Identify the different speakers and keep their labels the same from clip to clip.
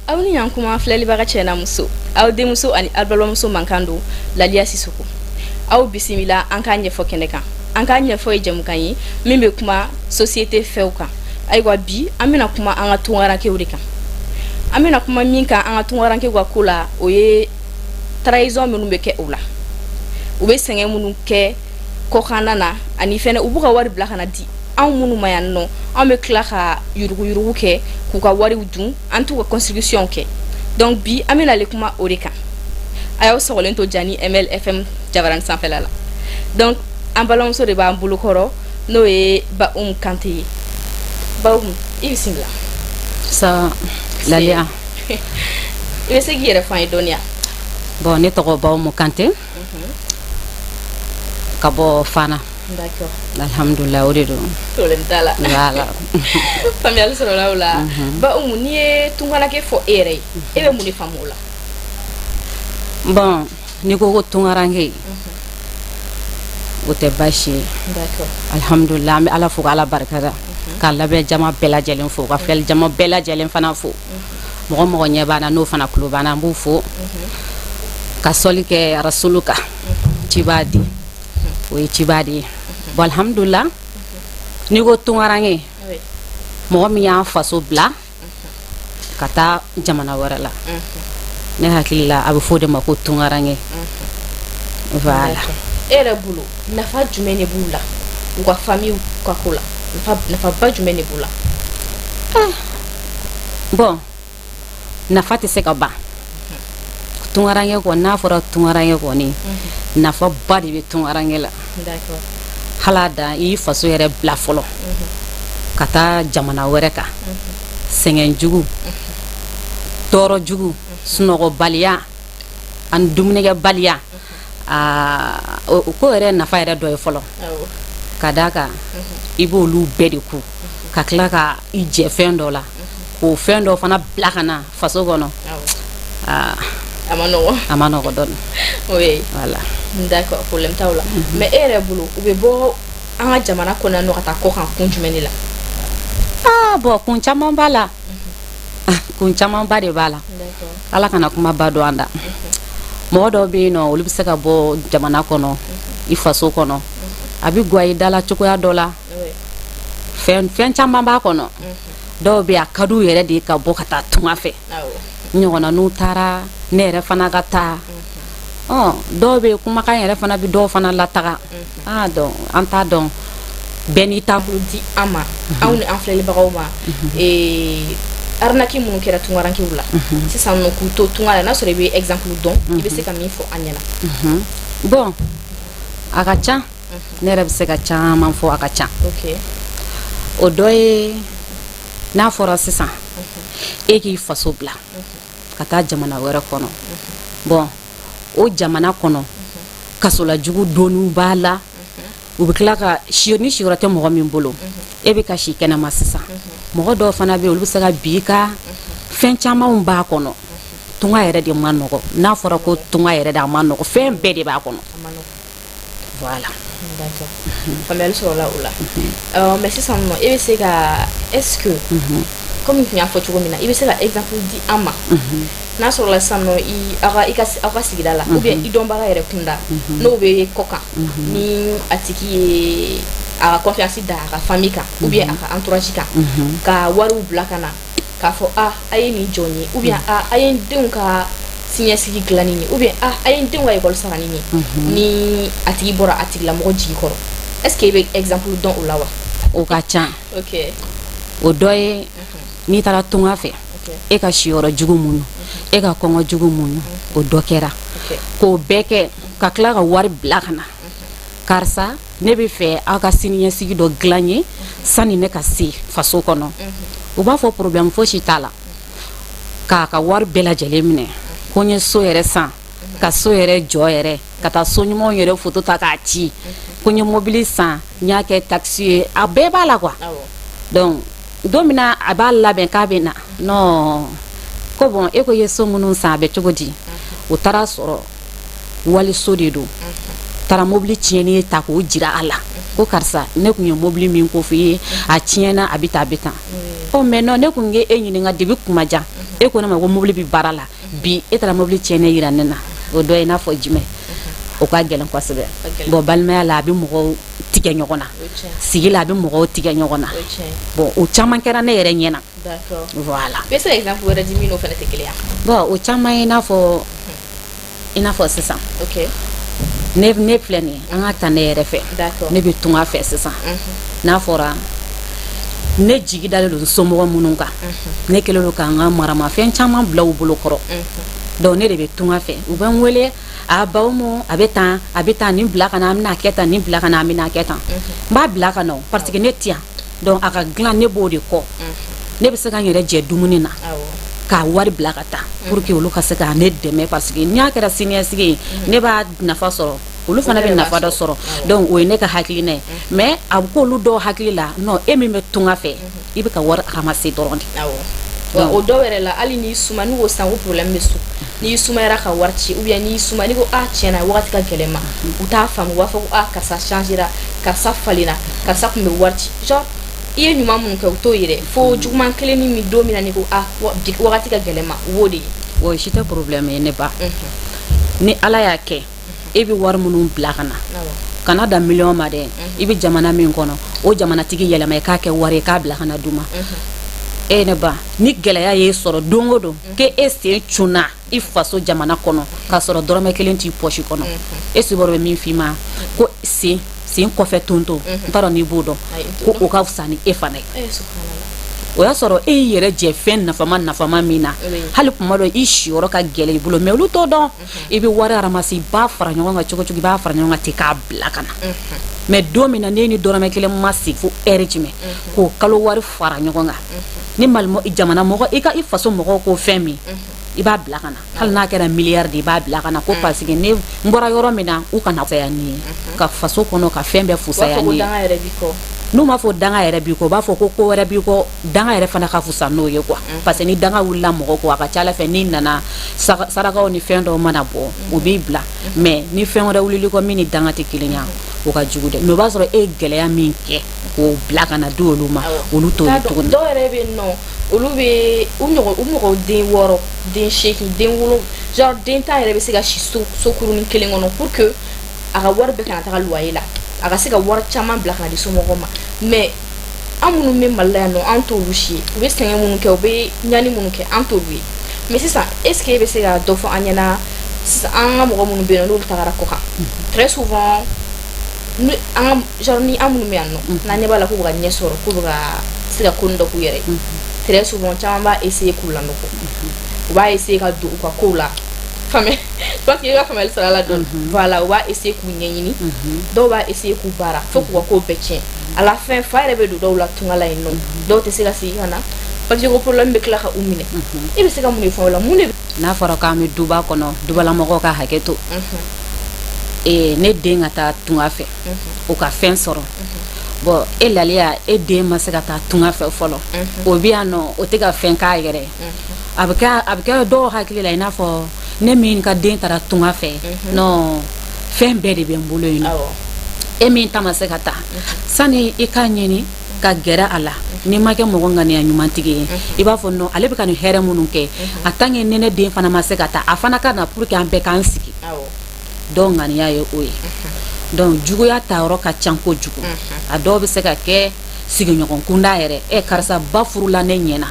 Speaker 1: Aw ni ɲan kuma filɛlibaga cɛ n'a muso, aw denmuso ani aw balimamuso mankan don, Laliya Sisoko. Aw bisimila an k'a ɲɛfɔ kɛnɛ kan. An k'a ɲɛfɔ ye jɛmukan ye min bɛ kuma société fɛw kan. Ayiwa, bi an bɛna kuma an ka tunkarankew de kan. An bɛna kuma min kan an ka tunkarankew ka ko la, o ye trahison minnu bɛ kɛ u la, u bɛ sɛgɛn minnu kɛ kɔkanna na, ani fɛnɛ u b'u ka wari bila ka na di anw minnu ma yan nɔ. Anw bɛ tila ka yuruguyurugu kɛ k'u ka wariw dun, an t'u ka contribution kɛ. Donc bi an bɛna ale kuma o de kan. A y'aw sɔgɔlen to Jani MLFM jabarani sanfɛla la. Donc an balimamuso de b'an bolokɔrɔ, n'o ye Ba Umu Kante ye. Ba Umu, i bisimila.
Speaker 2: Sa Laliya.
Speaker 1: I bɛ se k'i yɛrɛ fɔ an ye dɔɔni?
Speaker 2: Bon, ne tɔgɔ Ba Umu Kante ka bɔ Fana. Alhamdulillah, o de don.
Speaker 1: Problème t'a la.
Speaker 2: Voilà.
Speaker 1: Faamuyali sɔrɔla o la. Ba Umu, n'i ye tunkaranke fɔ e yɛrɛ ye, e bɛ mun de faamu o la?
Speaker 2: Bon, n'i ko ko tunkaranke, o tɛ baasi ye. Alhamdulillah, an bɛ Ala fo ka Ala barikada, ka lamɛn jama bɛɛ lajɛlen fo, ka filɛli jama bɛɛ lajɛlen fana fo. Mɔgɔ mɔgɔ ɲɛ b'an na, n'o fana tulo b'an na, an b'u fo, ka sɔli kɛ rasulu kan, ciba di, o ye ciba de ye. Bon, alhamdulillah, n'i ko tunkaranke, mɔgɔ min y'a faso bila ka taa jamana wɛrɛ la, ne hakili la, a bɛ fɔ o de ma ko tunkaranke, voilà.
Speaker 1: E yɛrɛ bolo, nafa jumɛn de b'u la u ka famille ka ko la? Nafaba jumɛn de b'u la?
Speaker 2: Bon, nafa tɛ se ka ban tunkaranke kɔ. N'a fɔra tunkaranke kɔni, nafaba de bɛ tunkaranke la. Hala dan i y'i faso yɛrɛ bila fɔlɔ ka taa jamana wɛrɛ kan, sɛgɛn jugu, tɔɔrɔ jugu, sunɔgɔbaliya ani dumunikɛbaliya, o ko yɛrɛ nafa yɛrɛ dɔ ye fɔlɔ. Ka d'a kan i b'olu bɛɛ de ku ka tila ka i jɛ fɛn dɔ la, k'o fɛn dɔ fana bila ka na faso kɔnɔ.
Speaker 1: A ma nɔgɔn.
Speaker 2: A ma nɔgɔn dɔɔni.
Speaker 1: Oui.
Speaker 2: Voilà.
Speaker 1: D'accord, problème t'aw la. Mais e yɛrɛ bolo, u bɛ bɔ an ka jamana kɔnɔ nɔ ka taa kɔ kan kun jumɛn de la?
Speaker 2: Ah bon, kun caman b'a la, kun camanba de b'a la. Ala kana kumaba don an da. Mɔgɔ dɔw bɛ yen nɔ, olu bɛ se ka bɔ jamana kɔnɔ, i faso kɔnɔ, a bɛ gwa i da la cogoya dɔ la. Fɛn fɛn caman b'a kɔnɔ. Dɔw bɛ, a ka d'u yɛrɛ de ye ka bɔ ka taa tunga fɛ. N ɲɔgɔnna n'u taara, ne yɛrɛ fana ka taa. Ɔ dɔw bɛ yen, kumakan yɛrɛ fana bɛ dɔw fana lataga. Ah donc, an t'a dɔn, bɛɛ n'i ta.
Speaker 1: Di an ma, anw ni an filɛlibagaw ma, arnaque minnu kɛra tunkarankew la sisan nɔ k'u to tunga la, n'a sɔrɔ i bɛ exemple dɔn, i bɛ se ka min fɔ an ɲɛna?
Speaker 2: Bon, a ka ca. Ne yɛrɛ bɛ se ka caman fɔ, a ka ca. O dɔ ye, n'a fɔra sisan e k'i faso bila ka taa jamana wɛrɛ kɔnɔ, bon, o jamana kɔnɔ, kasolajugu doniw b'a la. U bɛ tila ka si ni siyɔrɔ tɛ mɔgɔ min bolo, e bɛ ka si kɛnɛma sisan. Mɔgɔ dɔw fana bɛ yen, olu bɛ se ka bi i ka fɛn camanw b'a kɔnɔ. Tunga yɛrɛ de ma nɔgɔ. N'a fɔra ko tunga yɛrɛ de, a ma nɔgɔ, fɛn bɛɛ de b'a kɔnɔ, voilà.
Speaker 1: D'accord, faamuyali sɔrɔla o la. Mais sisan nɔ, e bɛ se ka, est ce que, comme n tun y'a fɔ cogo min na, i bɛ se ka exemple di an ma, n'a sɔrɔla sisan nɔ i aw ka i ka aw ka sigida la ou bien i dɔnbaga yɛrɛ kunda n'o bɛ kɔ kan, ni a tigi ye a ka confiance da a ka famille kan ou bien a ka entourage kan, ka wariw bila ka na k'a fɔ: a a ye nin jɔ n ye, ou bien a a ye n denw ka siniɲɛsigi dilanni ye, ou bien a a ye n denw ka école sarani ye, ni a tigi bɔra a tigilamɔgɔ jigi kɔrɔ, est ce que i bɛ exemple dɔn o la wa?
Speaker 2: O ka ca. O dɔ ye, n'i taara tunga fɛ, e ka siyɔrɔ jugu muɲu, e ka kɔngɔ jugu muɲu, o dɔ kɛra k'o bɛɛ kɛ ka tila ka wari bila ka na: karisa, ne bɛ fɛ aw ka siniɲɛsigi dɔ dilan ye sani ne ka se faso kɔnɔ. U b'a fɔ problème fosi t'a la, k'a ka wari bɛɛ lajɛlen minɛ, ko n ye so yɛrɛ san, ka so yɛrɛ jɔ yɛrɛ, ka taa so ɲumanw yɛrɛ photo ta k'a ci, ko n ye mobili san, n y'a kɛ taxi ye, a bɛɛ b'a la quoi. Donc don min na a b'a labɛn k'a bɛ na, non, ko bon, e ko i ye so minnu san, a bɛ cogo di? O taara sɔrɔ waliso de don. Taara mobili tiɲɛni ta k'o jira a la, ko karisa, ne tun ye mobili min ko f'i ye, a tiɲɛna, a bɛ tan, a bɛ tan. Ɔ mais non, ne tun ye e ɲininka depuis kuma jan. E ko ne ma ko mobili bɛ baara la bi, e taara mobili tiɲɛnen yira ne na. O dɔ ye n'a fɔ jumɛn? O ka gɛlɛn kosɛbɛ. Bon, balimaya la, a bɛ mɔgɔw tigɛ ɲɔgɔn na, sigi la, a bɛ mɔgɔw tigɛ ɲɔgɔn na. Bon, o caman kɛra ne yɛrɛ ɲɛ na. Voilà.
Speaker 1: I bɛ se ka exemple wɛrɛ di min n'o fana tɛ kelen ye?
Speaker 2: Bon, o caman ye i n'a fɔ sisan, ne filɛ nin ye, an ka ta ne yɛrɛ fɛ. Ne bɛ tunga fɛ sisan. N'a fɔra ne jigi dalen don somɔgɔ minnu kan, ne kɛlen don k'an ka maramafɛn caman bila u bolo kɔrɔ. Donc ne de bɛ tunga fɛ, u bɛ n wele: a baw mo, a bɛ tan, a bɛ tan, nin bila ka na, an bɛna kɛ tan, nin bila ka na, an bɛna kɛ tan. N b'a bila ka na o, parce que ne ti yan. Donc a ka dilan, ne b'o de kɔ. Ne bɛ se ka n yɛrɛ jɛ dumuni na k'a wari bila ka taa pour que olu ka se ka ne dɛmɛ, parce que n'i y'a kɛra siniɲɛsigi ye, ne b'a nafa sɔrɔ, olu fana bɛ nafa dɔ sɔrɔ. Donc o ye ne ka hakilina ye. Mais a bɛ k'olu dɔw hakili la, non, e min bɛ tunga fɛ, i bɛ ka wari ramasser dɔrɔn de.
Speaker 1: Awɔ, o dɔw yɛrɛ la, hali n'i suma, n'u ko sisan ko problème bɛ so, n'i sumayara ka wari ci, ou bien n'i suma, n'i ko a tiɲɛna, wagati ka gɛlɛn ma, u t'a faamu. U b'a fɔ ko a karisa changera, karisa falenna, karisa tun bɛ wari ci. Genre i ye ɲuman minnu kɛ, u t'o ye dɛ, fo juguman kelen ni min don min na n'i ko a bi wagati ka gɛlɛn ma, u b'o de ye.
Speaker 2: O si tɛ problème ye ne ba. Ni Ala y'a kɛ, e bɛ wari minnu bila ka na, kana da miliyɔn ma dɛ. I bɛ jamana min kɔnɔ, o jamanatigi yɛlɛma i k'a kɛ wari ye k'a bila ka na d'u ma. E ne ba, ni gɛlɛya y'e sɔrɔ don o don, k'e e sen cunna i faso jamana kɔnɔ k'a sɔrɔ dɔrɔmɛ kelen t'i pɔsi kɔnɔ, e sibɔrɔ bɛ min f'i ma ko sen kɔfɛ tonto, n t'a dɔn n'i b'o dɔn, ko o ka fisa ni e fana ye. O y'a sɔrɔ e y'i yɛrɛ jɛ fɛn nafama nafama min na, hali kuma dɔ i siyɔrɔ ka gɛlɛn i bolo, mais olu t'o dɔn. I bɛ wari ramasser, i b'a fara ɲɔgɔn kan cogo cogo, i b'a fara ɲɔgɔn kan ten k'a bila ka na. Mais don min na n'e ni dɔrɔmɛ kelen ma sigi fo ɛri jumɛn k'o kalo wari fara ɲɔgɔn kan, ni Mali jamana mɔgɔ, i ka i faso mɔgɔw ko fɛn min, i b'a bila ka na, hali n'a kɛra miliyari de, i b'a bila ka na, ko parce que ne n bɔra yɔrɔ min na, u kana fusaya ni ye ka faso kɔnɔ ka fɛn bɛɛ fusaya ni ye. N'u m'a fɔ danga yɛrɛ b'i kɔ, u b'a fɔ ko ko wɛrɛ b'i kɔ. Danga yɛrɛ fana ka fusa n'o ye quoi, parce que ni danga wulila mɔgɔ kɔ, a ka ca Ala fɛ, n'i nana, sarakaw ni fɛn dɔw mana bɔ, u b'i bila. Mais ni fɛn wɛrɛ wulili kɔ min ni danga tɛ kelen ye, o ka jugu dɛ. Mais o b'a sɔrɔ e ye gɛlɛya min kɛ k'o bila ka na di olu ma, olu t'o ye tuguni.
Speaker 1: Dɔw yɛrɛ bɛ yen nɔ, olu bɛ u ɲɔgɔn u mɔgɔ den 6, den 8, den 7, genre den 10 yɛrɛ bɛ se ka si so sokurunin kelen kɔnɔ pour que a ka wari bɛɛ kana taga loyer la, a ka se ka wari caman bila ka na di somɔgɔw ma. Mais an minnu bɛ Mali la yan nɔ, an t'olu si ye. U bɛ sɛgɛn minnu kɛ, u bɛ ɲani minnu kɛ, an t'olu ye. Mais sisan, est ce que e bɛ se ka dɔ fɔ an ɲɛna sisan, an ka mɔgɔ minnu bɛ yen nɔ, n'olu tagara kɔ kan, très souvent ni an ka genre ni an minnu bɛ yan nɔ, n'an ɲɛ b'a la k'u bɛ ka ɲɛ sɔrɔ, k'u bɛ ka se ka ko dɔ k'u yɛrɛ ye, très souvent caman b'a essayer k'u lanɔgɔ, u b'a essayer ka don u ka kow la. Faamuya, parce que i ka faamuyali sɔrɔ a la dɔɔni. Voilà, u b'a essayer k'u ɲɛɲini, dɔw b'a essayer k'u baara fo k'u ka kow bɛɛ tiɲɛ. À la fin, fa yɛrɛ bɛ don dɔw la tunga la yen nɔ, dɔw tɛ se ka segin ka na parce que ko problème bɛ tila ka u minɛ. E bɛ se ka mun de fɔ o la? Mun de?
Speaker 2: N'a fɔra k'an bɛ duba kɔnɔ, dubalamɔgɔw ka hakɛ to. Ne den ka taa tunga fɛ, o ka fɛn sɔrɔ. Bon, e laliya, e den ma se ka taa tunga fɛ fɔlɔ, o bɛ yan nɔ, o tɛ ka fɛn k'a yɛrɛ ye. A bɛ kɛ dɔw hakili la i n'a fɔ ne min ka den taara tunga fɛ, non, fɛn bɛɛ de bɛ n bolo yen nɔ. E min ta ma se ka taa, sani i k'a ɲini ka gɛrɛ a la, n'i ma kɛ mɔgɔ ŋaniya ɲumantigi ye, i b'a fɔ non, ale bɛ ka nin hɛrɛ minnu kɛ, a tant que ne den fana ma se ka taa, a fana ka na pour que an bɛɛ k'an sigi. Dɔw ŋaniya ye o ye. Donc juguya ta yɔrɔ ka ca kojugu. A dɔw bɛ se ka kɛ sigiɲɔgɔn kunda yɛrɛ. Ɛ, karisa ba furula ne ɲɛna,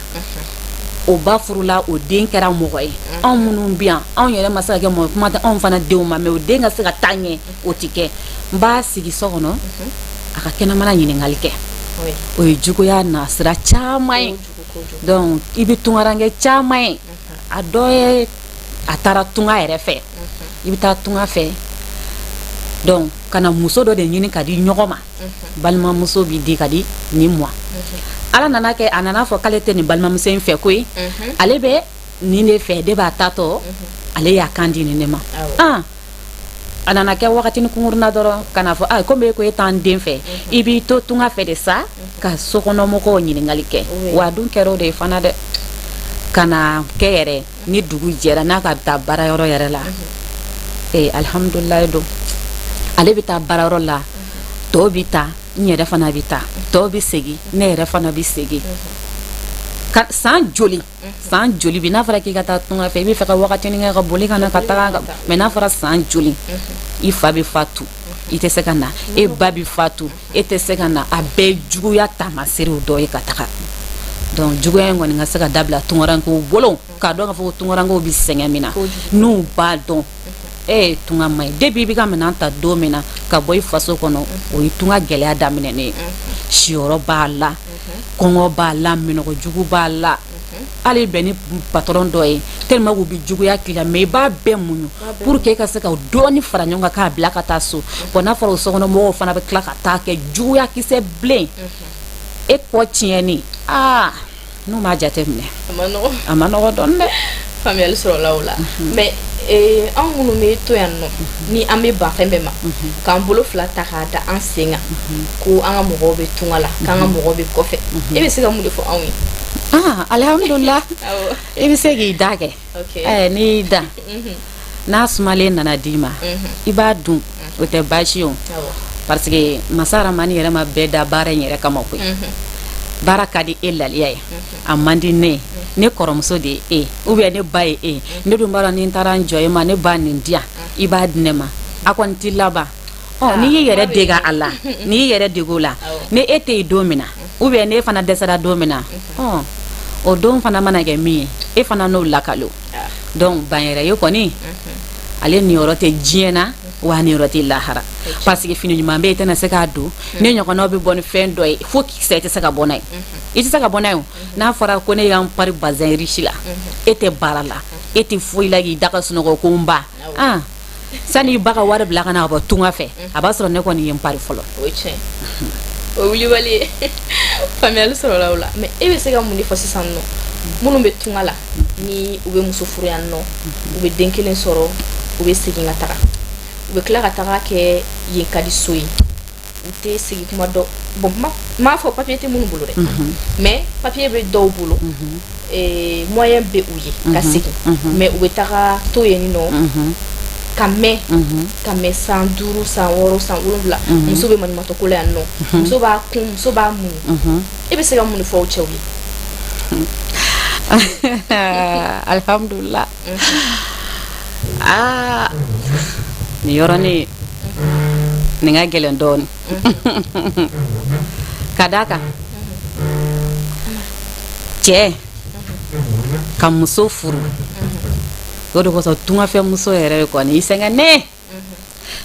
Speaker 2: o ba furula, o den kɛra mɔgɔ ye. Anw minnu bɛ yan, anw yɛrɛ ma se ka kɛ mɔgɔ ye, kuma tɛ anw fana denw ma. Mais o den ka se ka taa ɲɛ, o ti kɛ. N b'a sigi so kɔnɔ, a ka kɛnɛmana ɲininkali kɛ. O ye juguya nasira caman ye. Donc i bɛ tunkaranke caman ye, a dɔ ye a taara tunga yɛrɛ fɛ. I bɛ taa tunga fɛ, donc ka na muso dɔ de ɲini ka di ɲɔgɔn ma. Balimamuso b'i di ka di nin ma. Ala nana kɛ, a nana fɔ k'ale tɛ nin balimamuso in fɛ koyi, ale bɛ nin de fɛ de b'a tatɔ, ale y'a kan di nin de ma. Ah, a nana kɛ wagatinin kunkurunna dɔrɔn ka na fɔ: ah, komi e ko e t'an den fɛ, i b'i to tunga fɛ de sa ka sokɔnɔmɔgɔw ɲininkali kɛ. Wa a dun kɛra o de ye fana dɛ, ka na kɛ yɛrɛ ni dugu jɛra, n'a ka taa baarayɔrɔ yɛrɛ la, ee, alihamudulilayi don ale bɛ taa baarayɔrɔ la, tɔw bɛ taa, n yɛrɛ fana bɛ taa, tɔw bɛ segin, ne yɛrɛ fana bɛ segin. San joli san joli bi n'a fɔra k'i ka taa tunga fɛ, i bɛ fɛ ka wagatinin kɛ ka boli ka na ka taga, mais n'a fɔra san joli i fa bɛ fatu, i tɛ se ka na, e ba bɛ fatu, e tɛ se ka na, a bɛɛ juguya taamaseerew dɔ ye ka taga. Donc juguya in kɔni ka se ka dabila tungarankew bolo, k'a dɔn k'a fɔ ko tungarankew bɛ sɛgɛn min na, n'u b'a dɔn e tunga man ɲi. Depuis i bɛ ka minɛn ta don min na ka bɔ i faso kɔnɔ, o ye tunga gɛlɛya daminɛnen ye. Siyɔrɔ b'a la, kɔngɔ b'a la, minɔgɔ jugu b'a la, hali bɛn ni patron dɔ ye tellement k'u bɛ juguya k'i la, mais i b'a bɛɛ muɲu pour que e ka se ka dɔɔni fara ɲɔgɔn kan k'a bila ka taa so. Bon, n'a fɔra o sokɔnɔmɔgɔw fana bɛ tila ka taa kɛ juguya kisɛ bilen e kɔ tiɲɛni, aa, n'u m'a jateminɛ, a ma nɔgɔ dɔɔni dɛ.
Speaker 1: Faamuyali sɔrɔla o la. Mais anw minnu bɛ to yan nɔ, ni an bɛ ban fɛn bɛɛ ma, k'an bolo fila ta k'a da an sen kan ko an ka mɔgɔw bɛ tunga la, k'an ka mɔgɔw bɛ kɔfɛ, e bɛ se ka mun de fɔ anw ye?
Speaker 2: Ah, alhamdulillah, i bɛ se k'i da kɛ. N'i y'i da, n'a sumalen nana d'i ma, i b'a dun, o tɛ baasi ye o, parce que masa Ramani yɛrɛ ma bɛɛ da baara in yɛrɛ kama koyi. Baara ka di e Laliya ye, a man di ne ye. Ne kɔrɔmuso de ye e, ou bien ne ba ye e. Ne dun b'a dɔn, ni n taara n jɔ e ma, ne ba nin di yan, i b'a di ne ma, a kɔni t'i laban. Ɔ, n'i y'i yɛrɛ dege a la, n'i y'i yɛrɛ dege o la, ni e tɛ yen don min na, ou bien ne fana dɛsɛra don min na, ɔ, o don fana mana kɛ min ye, e fana n'o lakalo. Donc ban yɛrɛ ye kɔni, ale niyɔrɔ tɛ diɲɛ na, wa niyɔrɔ tɛ lahara, parce que fini ɲuman bɛ yen, i tɛna se k'a don. Ne ɲɔgɔnnaw bɛ bɔ ni fɛn dɔ ye fo kisɛ, i tɛ se ka bɔ n'a ye, i tɛ se ka bɔ n'a ye. O n'a fɔra ko ne y'an pari bazin riche la, e tɛ baara la, e tɛ foyi la, k'i da ka sunɔgɔ ko n ba, ah, sani i ba ka wari bila ka na ka bɔ tunga fɛ, a b'a sɔrɔ ne kɔni ye n pari fɔlɔ.
Speaker 1: O ye tiɲɛ, o wulibali ye. Faamuyali sɔrɔla o la. Mais e bɛ se ka mun de fɔ sisan nɔ, minnu bɛ tunga la, ni u bɛ muso furu yan nɔ, u bɛ den kelen sɔrɔ, u bɛ segin ka taga, u bɛ tila ka taga kɛ yen ka di so ye, u tɛ segin kuma dɔ? Bon, n m'a fɔ papier tɛ minnu bolo dɛ, mais papier bɛ dɔw bolo, moyen bɛ u ye ka segin, mais u bɛ taga to yen nɔ ka mɛn, ka mɛn san 5, san 6, san 7. Muso bɛ maɲumantɔ ko la yan nɔ, muso b'a kun, muso b'a muɲu. E bɛ se ka mun de fɔ o cɛw ye?
Speaker 2: Alhamdulillah, aa, nin yɔrɔnin nin ka gɛlɛn dɔɔni, ka d'a kan cɛ ka muso furu, o de kosɔn tungafɛ muso yɛrɛ kɔni i sɛgɛnnen.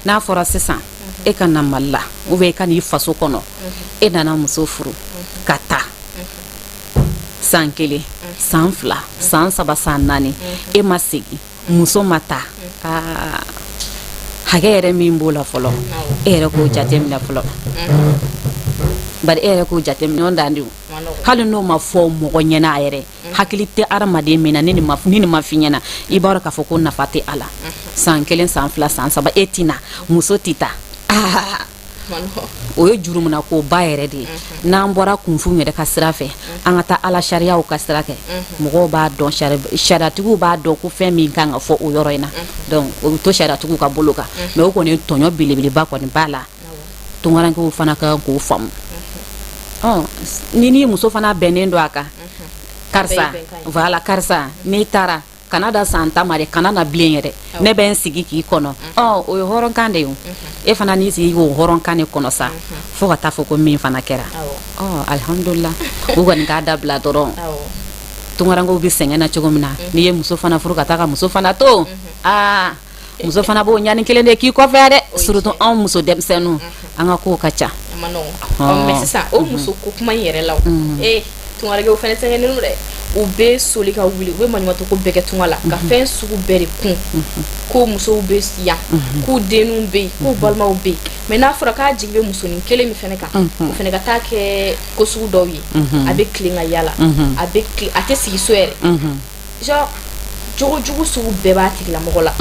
Speaker 2: N'a fɔra sisan e ka na Mali la, ou bien i ka n'i faso kɔnɔ, e nana muso furu ka taa san 1, san 2, san 3, san 4, e ma segin, muso ma taa, aa, hakɛ yɛrɛ min b'o la fɔlɔ, e yɛrɛ k'o jate minɛ fɔlɔ. Bari e yɛrɛ k'o jate minɛ dan de, hali n'o ma fɔ mɔgɔ ɲɛna, a yɛrɛ hakili tɛ hadamaden min na, ni nin ma f'i ɲɛna, i b'a dɔn k'a fɔ ko nafa tɛ a la. San 1, san 2, san 3, e tɛ na, muso tɛ taa, o ye jurumuna ko ba yɛrɛ de ye. N'an bɔra kunfin yɛrɛ ka sira fɛ, an ka taa ala sariyaw ka sira kɛ, mɔgɔw b'a dɔn, sariyatigiw b'a dɔn ko fɛn min kan ka fɔ o yɔrɔ in na. Donc o bɛ to sariyatigiw ka bolo kan, mais o kɔni tɔɲɔ belebeleba kɔni b'a la. Tunkarankew fana ka kan k'o faamu. Ɔ, ni muso fana bɛnnen don a kan, karisa, voilà, karisa, n'i taara, kana da san 10 ma dɛ, kana na bilen yɛrɛ, ne bɛ n sigi k'i kɔnɔ. Ɔ, o ye hɔrɔnkan de ye. O e fana n'i sigi k'o hɔrɔnkan de kɔnɔ sa, fo ka taa fɔ ko min fana kɛra. Ɔ, alihamudulila, u kɔni k'a dabila dɔrɔn. Tunkarankew bɛ sɛgɛn na cogo min na, n'i ye muso fana furu ka taa ka muso fana to, aa, muso fana b'o ɲani kelen de k'i kɔfɛ dɛ, surtout anw muso denmisɛnninw, an ka kow ka ca.
Speaker 1: Mais sisan, o muso ko kuma in yɛrɛ la, ee, tunkarankew fana sɛgɛnnen don dɛ. U bɛ soli ka wuli, u bɛ maɲumantɔ ko bɛɛ kɛ tunga la, ka fɛn sugu bɛɛ de kun, ko musow bɛ yan, k'u denninw bɛ yen, k'u balimaw bɛ yen. Mais n'a fɔra k'a jigi bɛ musonin kelen min fana kan, o fana ka taa kɛ ko sugu dɔw ye, a bɛ tilen ka yala, a bɛ a tɛ sigi so yɛrɛ, genre jogo jugu sugu bɛɛ b'a tigilamɔgɔ la.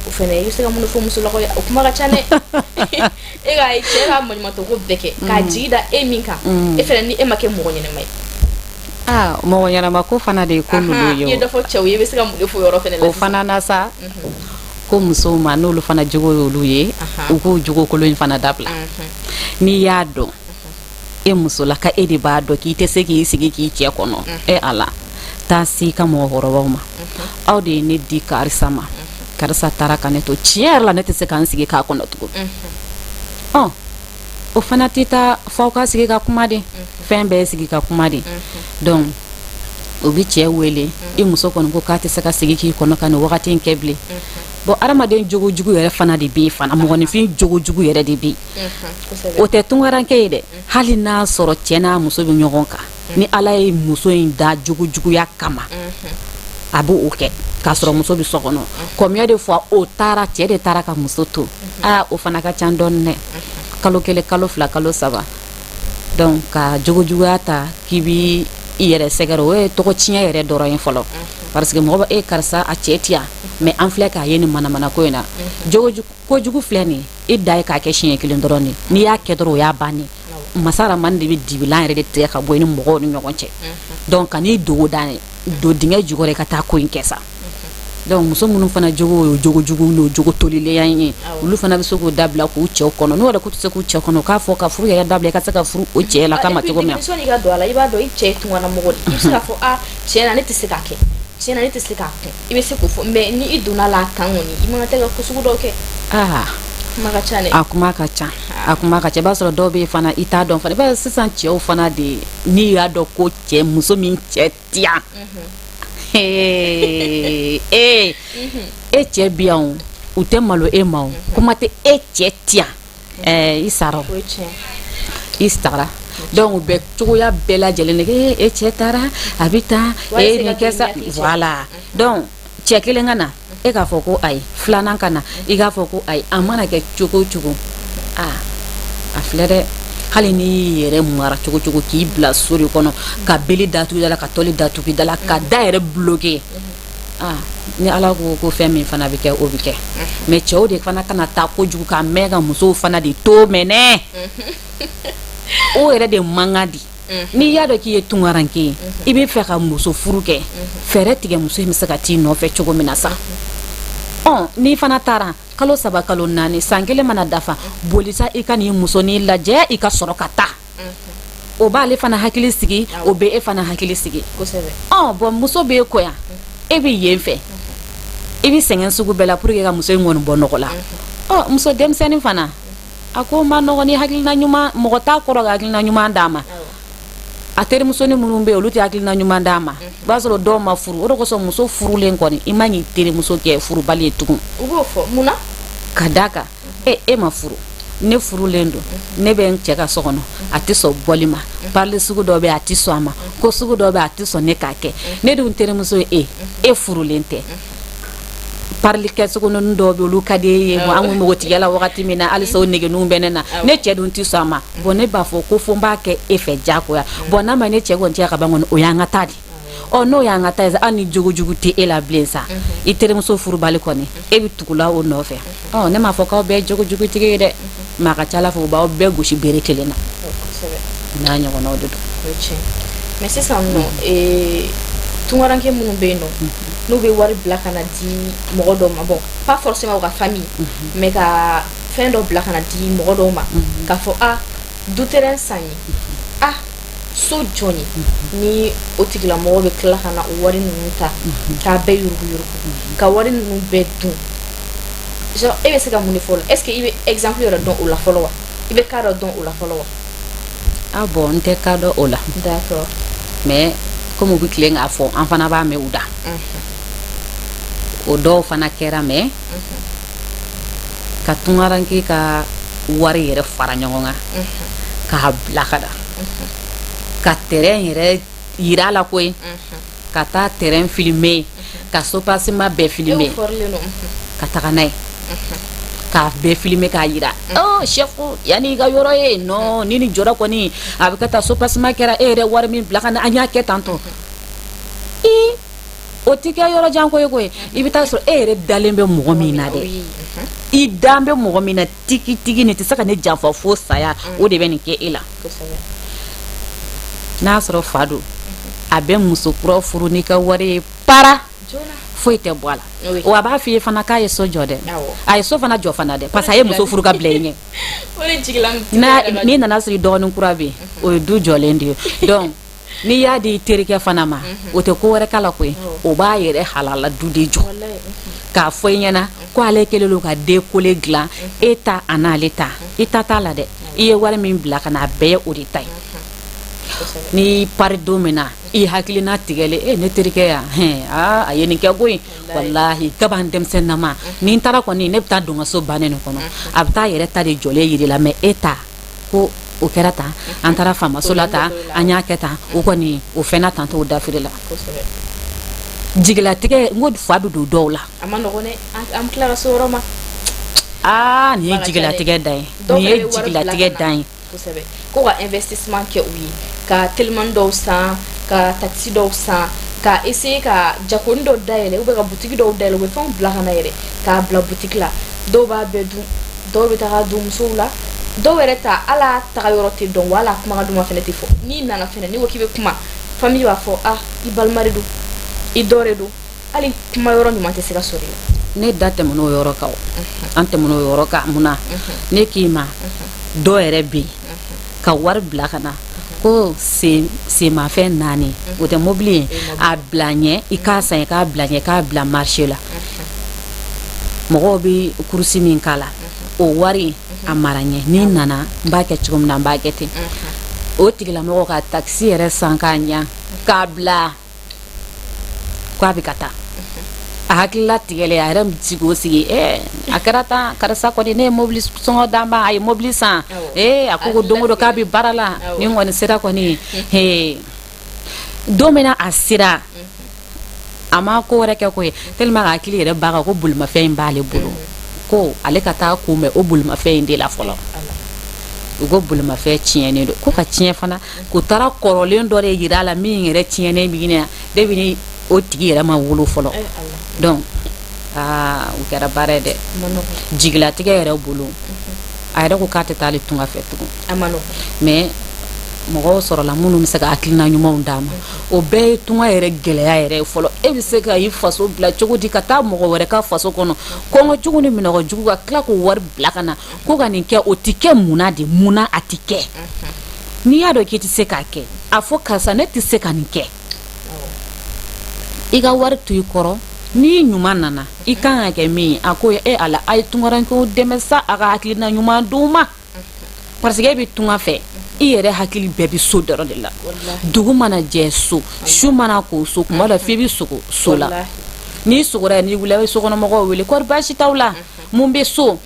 Speaker 1: O fana, i bɛ se ka mun de fɔ musolakaw ye? O kuma ka ca dɛ. E ka cɛ ka maɲumantɔ ko bɛɛ kɛ k'a jigi da e min kan, e fana, ni e ma kɛ mɔgɔ ɲɛnɛma ye.
Speaker 2: Aa, mɔgɔ ɲɛnama ko fana de ye ko ninnu ye.
Speaker 1: I ye dɔ fɔ cɛw ye, i bɛ se ka mun de fɔ o yɔrɔ fana la?
Speaker 2: O fana na sa, ko musow ma, n'olu fana jogo y'olu ye, u k'o jogo kolon in fana dabila. N'i y'a dɔn E musolaka, e de b'a dɔn k'i tɛ se k'i sigi k'i cɛ kɔnɔ. E Ala, taa se i ka mɔgɔkɔrɔbaw ma. Aw de ye ne di karisa ma, karisa taara ka ne to. Tiɲɛ yɛrɛ la, ne tɛ se ka n sigi k'a kɔnɔ tugun. Ɔ, o fana tɛ taa f'aw ka sigi ka kuma de. Fɛn bɛɛ ye sigi ka kuma de. Donc o bɛ cɛ wele: i muso kɔni ko k'a tɛ se ka sigi k'i kɔnɔ ka nin wagati in kɛ bilen. Bon, adamaden jogojugu yɛrɛ fana de bɛ yen fana, mɔgɔninfin jogojugu yɛrɛ de bɛ yen. O tɛ tunkaranke ye dɛ. Hali n'a sɔrɔ cɛ n'a muso bɛ ɲɔgɔn kan, ni Ala ye muso in da jogojuguya kama, a b'o kɛ k'a sɔrɔ muso bɛ so kɔnɔ. Combien de fois o taara, cɛ de taara ka muso to? Aa, o fana ka ca dɔɔnin dɛ. Kalo 1, kalo 2, kalo 3. Donc ka jogojuguya ta k'i bi i yɛrɛ sɛgɛrɛ, o ye tɔgɔ tiɲɛ yɛrɛ dɔrɔn ye fɔlɔ, parce que mɔgɔ b'a e karisa a cɛ ti yan, mais an filɛ k'a ye nin manamana ko in na. Jogo kojugu filɛ nin ye, e da ye k'a kɛ siɲɛ kelen dɔrɔn de. N'i y'a kɛ dɔrɔn, o y'a bannen. Masa Ramani de bɛ dibilan yɛrɛ de tigɛ ka bɔ i ni mɔgɔw ni ɲɔgɔn cɛ. Donc ka n'i dogo da don dingɛ jukɔrɔ, i ka taa ko in kɛ sa. Donc muso minnu fana jogo ye jogo jugu n'o jogo tolilenya ye, olu fana bɛ se k'o dabila k'u cɛw kɔnɔ. N'u yɛrɛ k'u tɛ se k'u cɛ kɔnɔ, u k'a fɔ ka furu yɛrɛ dabila, i ka se ka furu o cɛ la kama cogo min na.
Speaker 1: Sɔnni ka don a la, i b'a dɔn i cɛ ye tungana mɔgɔ de, i bɛ se k'a fɔ: a tiɲɛ na, ne tɛ se k'a kɛ, tiɲɛ na, ne tɛ se k'a kun. I bɛ se k'o fɔ, mais ni i donna la a kan kɔni, i man kan tɛ ka ko sugu dɔw kɛ.
Speaker 2: Aa.
Speaker 1: Kuma ka ca dɛ.
Speaker 2: A kuma ka ca, a kuma ka ca. I b'a sɔrɔ dɔw bɛ yen fana, i t'a dɔn fana. I b'a ye sisan cɛw fana de, n'i y'a dɔn ko cɛ muso min cɛ ti yan, ee, e cɛ bi yan o, u tɛ malo e ma o, kuma tɛ e cɛ ti yan, ɛɛ, i sara o.
Speaker 1: O ye tiɲɛ.
Speaker 2: I sara. Donc u bɛ cogoya bɛɛ lajɛlen de kɛ. E cɛ taara, a bɛ taa e nin kɛ sa. Voilà, donc cɛ kelen ka na, e k'a fɔ ko ayi, filanan ka na, i k'a fɔ ko ayi. A mana kɛ cogo o cogo, aa, a filɛ dɛ, hali n'i y'i yɛrɛ mara cogo cogo, k'i bila so de kɔnɔ, ka beli datugu i da la, ka tɔli datugu i da la, ka da yɛrɛ bloqué, aa, ni Ala ko ko fɛn min fana bɛ kɛ, o bɛ kɛ. Mais cɛw de fana kana taa kojugu ka mɛn ka musow fana de to mɛnɛ, o yɛrɛ de man kan di. N'i y'a dɔn k'i ye tunkaranke ye, i bɛ fɛ ka muso furu kɛ, fɛɛrɛ tigɛ muso in bɛ se ka t'i nɔfɛ cogo min na sa. Ɔ, n'i fana taara kalo 3, kalo 4, san kelen mana dafa, boli sa, i ka n'i musonin lajɛ, i ka sɔrɔ ka taa. O b'ale fana hakili sigi, o bɛ e fana hakili sigi. Ɔ bon, muso b'e kɔ yan, e bɛ yen fɛ, i bɛ sɛgɛn sugu bɛɛ la pour que ka muso in kɔni bɔ nɔgɔ la. Ɔ, muso denmisɛnnin fana, a ko ma nɔgɔn. Ni hakilina ɲuman, mɔgɔ t'a kɔrɔ ka hakilina ɲuman d'a ma. A terimusonin minnu bɛ yen, olu tɛ hakilina ɲuman d'a ma. I b'a sɔrɔ dɔw ma furu. O de kosɔn muso furulen kɔni, i man k'i terimuso kɛ furubali ye tugun.
Speaker 1: U b'o fɔ mun na?
Speaker 2: Ka d'a kan e ma furu, ne furulen don, ne bɛ n cɛ ka so kɔnɔ, a tɛ sɔn bɔli ma, parler sugu dɔ bɛ yen, a tɛ sɔn a ma, ko sugu dɔ bɛ yen, a tɛ sɔn ne k'a kɛ. Ne dun terimuso ye e, e furulen tɛ, parler kɛcogo ninnu dɔw bɛ, olu ka di e ye. Bon, an kun npogotigiya la wagati min na, halisa o negeninw bɛ ne na. Ne cɛ dun tɛ sɔn a ma. Bon, ne b'a fɔ ko fo n b'a kɛ e fɛ diyagoya. Bon, n'a ma ne cɛ kɔni cɛ ka ban kɔni, o y'an ka taa de. Ɔ, n'o y'an ka taa ye sa, hali ni jogojugu tɛ e la bilen sa, i terimuso furubali kɔni, e bɛ tugula o nɔfɛ. Ɔ, ne m'a fɔ k'aw bɛɛ ye jogojugutigi ye dɛ, mais a ka ca Ala fɛ, u b'aw bɛɛ gosi bere kelen na. N'a ɲɔgɔnnaw de don.
Speaker 1: Mais sisan nɔ, tunkaranke minnu bɛ yen nɔ, n'u bɛ wari bila ka na di mɔgɔ dɔw ma, bon, pas forcément u ka famille, mais ka fɛn dɔ bila ka na di mɔgɔ dɔw ma, k'a fɔ a du terrain san ye, a so jɔ ye, ni o tigilamɔgɔ bɛ tila ka na o wari ninnu ta k'a bɛɛ yuruguyurugu, ka wari ninnu bɛɛ dun, genre e bɛ se ka mun de fɔ o la? Est ce que i bɛ exemple yɛrɛ dɔn o la fɔlɔ wa? I bɛ cas dɔ dɔn o la fɔlɔ wa?
Speaker 2: Ah bon, n tɛ cas dɔn o la. Mais comme u bɛ tilen k'a fɔ, an fana b'a mɛn u da. O dɔw fana kɛra, mais ka tunkaranke ka wari yɛrɛ fara ɲɔgɔn kan k'a bila ka na ka terrain yɛrɛ yira a la koyi, ka taa terrain filmer, ka soubassement bɛɛ filmer, ka taga n'a ye k'a bɛɛ filmer k'a yira: oh chef, yanni i ka yɔrɔ ye non, ni nin jɔra kɔni, a bɛ ka taa soubassement kɛra, e yɛrɛ wari min bila ka na, an y'a kɛ tantɔ. I o ti kɛ yɔrɔ jan ko ye koyi. I bɛ taa sɔrɔ e yɛrɛ dalen bɛ mɔgɔ min na dɛ, i dan bɛ mɔgɔ min na tigitigi, nin tɛ se ka ne janfa fo saya, o de bɛ nin kɛ e la. N'a sɔrɔ fa don, a bɛ muso kura furu n'i ka wari ye para. Foyi tɛ bɔ a la. Wa a b'a fɔ i ye fana k'a ye so jɔ dɛ, a ye so fana jɔ fana dɛ, parce que a ye muso furu ka bila i ɲɛ. N'i nana sɔrɔ i dɔgɔnin kura bɛ yen, o ye du jɔlen de ye. Donc n'i y'a di i terikɛ fana ma, o tɛ ko wɛrɛ k'a la koyi, o b'a yɛrɛ halala du de jɔ k'a fɔ i ɲɛna ko ale kɛlen don ka décollé dilan. E ta a n'ale ta, i ta t'a la dɛ. I ye wari min bila ka na, a bɛɛ ye o de ta ye. N'i pari don min na, i hakilina tigɛlen e ne terikɛ yan hɛn, aa, a ye nin kɛ koyi, walahi kaban denmisɛnninama ni n taara kɔni, ne bɛ taa don n ka so bannen nin kɔnɔ. A bɛ taa yɛrɛ ta de jɔlen yir'i la, mais e ta ko o kɛra tan, an taara faamaso la tan, an y'a kɛ tan, o kɔni o fɛnna tan, t'o dafiri la. Jigilatigɛ, n ko fa bɛ don dɔw la.
Speaker 1: A ma nɔgɔn dɛ, an tila ka se o yɔrɔ ma.
Speaker 2: Aa, nin ye jigilatigɛ dan ye, nin ye jigilatigɛ dan ye.
Speaker 1: Kosɛbɛ, ko ka investissement kɛ u ye, ka telimani dɔw san, ka taxi dɔw san, ka essayer ka jakoni dɔw dayɛlɛ ou bien ka boutique dɔw dayɛlɛ. U bɛ fɛnw bila ka na yɛrɛ k'a bila boutique la. Dɔw b'a bɛɛ dun, dɔw bɛ taga dun musow la, dɔw yɛrɛ ta ala taga yɔrɔ tɛ dɔn, wala kumakan duman fɛnɛ tɛ fɔ. N'i nana fɛnɛ, n'i ko k'i bɛ kuma, famille b'a fɔ: ah, i balima de don, i dɔ de don. Hali kuma yɔrɔ ɲuman tɛ se ka sɔrɔ i
Speaker 2: la. Ne da tɛmɛn'o yɔrɔ kan, an tɛmɛn'o yɔrɔ kan. Mun na ne k'i ma, dɔw yɛrɛ bɛ yen ka wari bila ka na ko senmafɛn naani, o tɛ mobili ye, a bila ɲɛ, i k'a san, i k'a bila ɲɛ, k'a bila marché la, mɔgɔw bɛ course min k'a la, o wari a mara ɲɛ, n'i nana n b'a kɛ cogo min na, n b'a kɛ ten. O tigilamɔgɔ ka taxi yɛrɛ san k'a ɲɛ k'a bila k'a bɛ ka taa, a hakilila tigɛlen, a yɛrɛ sigi o sigi, a kɛra tan, karisa kɔni, ne ye mobili sɔngɔ d'an ma, a ye mobili san, a ko don o don k'a bɛ baara la, ni n kɔni sera kɔni, don min na a sera, a ma ko wɛrɛ kɛ koyi, tellement que hakili yɛrɛ b'a kan ko bolimafɛn in b'ale bolo, ko ale ka taa kunbɛn o bolimafɛn in de la fɔlɔ. U ko bolimafɛn tiɲɛnen don, ko ka tiɲɛ fana, k'u taara kɔrɔlen dɔ de yira a la min yɛrɛ tiɲɛnen bɛ ɲini depuis ni o tigi yɛrɛ ma wolo fɔlɔ. Donc aa, o kɛra baara ye dɛ, jigilatigɛ yɛrɛ bolo. A yɛrɛ ko k'a tɛ taa ale tunga fɛ tugun, mais mɔgɔw sɔrɔla minnu bɛ se ka hakilina ɲumanw d'a ma. O bɛɛ ye tunga yɛrɛ gɛlɛya yɛrɛ ye fɔlɔ. E bɛ se ka i faso bila cogo di ka taa mɔgɔ wɛrɛ ka faso kɔnɔ, kɔngɔ jugu ni minɔgɔ jugu, ka tila k'o wari bila ka na ko ka nin kɛ? O tɛ kɛ. Mun de, mun na a tɛ kɛ? N'i y'a dɔn k'i tɛ se k'a kɛ, a fɔ: karisa, ne tɛ se ka nin kɛ. I ka wari to i kɔrɔ. N'i ɲuman nana, i kan ka kɛ min ye, a ko e ala, a ye tunkarankew dɛmɛ sa, a ka hakilina ɲuman d'u ma, parce que e bɛ tunga fɛ, i yɛrɛ hakili bɛɛ bɛ so dɔrɔn de la. Dugu mana jɛ, so, su mana ko, so, kuma dɔ f'i bɛ sogo so la. N'i sogora, n'i wulila, i bɛ sokɔnɔmɔgɔw wele: kɔri baasi t'aw la, mun bɛ so?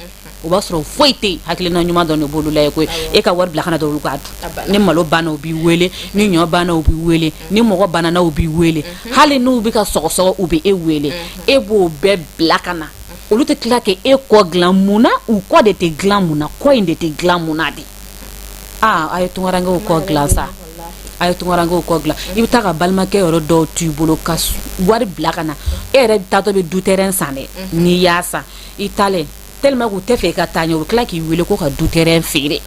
Speaker 2: O b'a sɔrɔ foyi tɛ yen, hakilina ɲuman dɔrɔn de b'olu la ye koyi. E ka wari bila ka na dɔrɔn, olu k'a dun. Ni malo banna, u b'i wele. Ni ɲɔ banna, u b'i wele. Ni mɔgɔ banna, u b'i wele. Hali n'u bɛ ka sɔgɔsɔgɔ, u bɛ e wele. E b'o bɛɛ bila ka na, olu tɛ tila k'e kɔ dilan. Mun na u kɔ de tɛ dilan? Mun na kɔ in de tɛ dilan? Mun na de? Aa, a ye tunkarankew kɔ dilan sa, a ye tunkarankew kɔ dilan. I bɛ taa ka balimakɛ yɔrɔ dɔw to i bolo ka wari bila ka na, e yɛrɛ taatɔ bɛ du terrain san dɛ. N'i y'a san, i taalen, tellement k'u tɛ fɛ i ka taa ɲɛ, u bɛ tila k'i wele ko ka du terrain feere.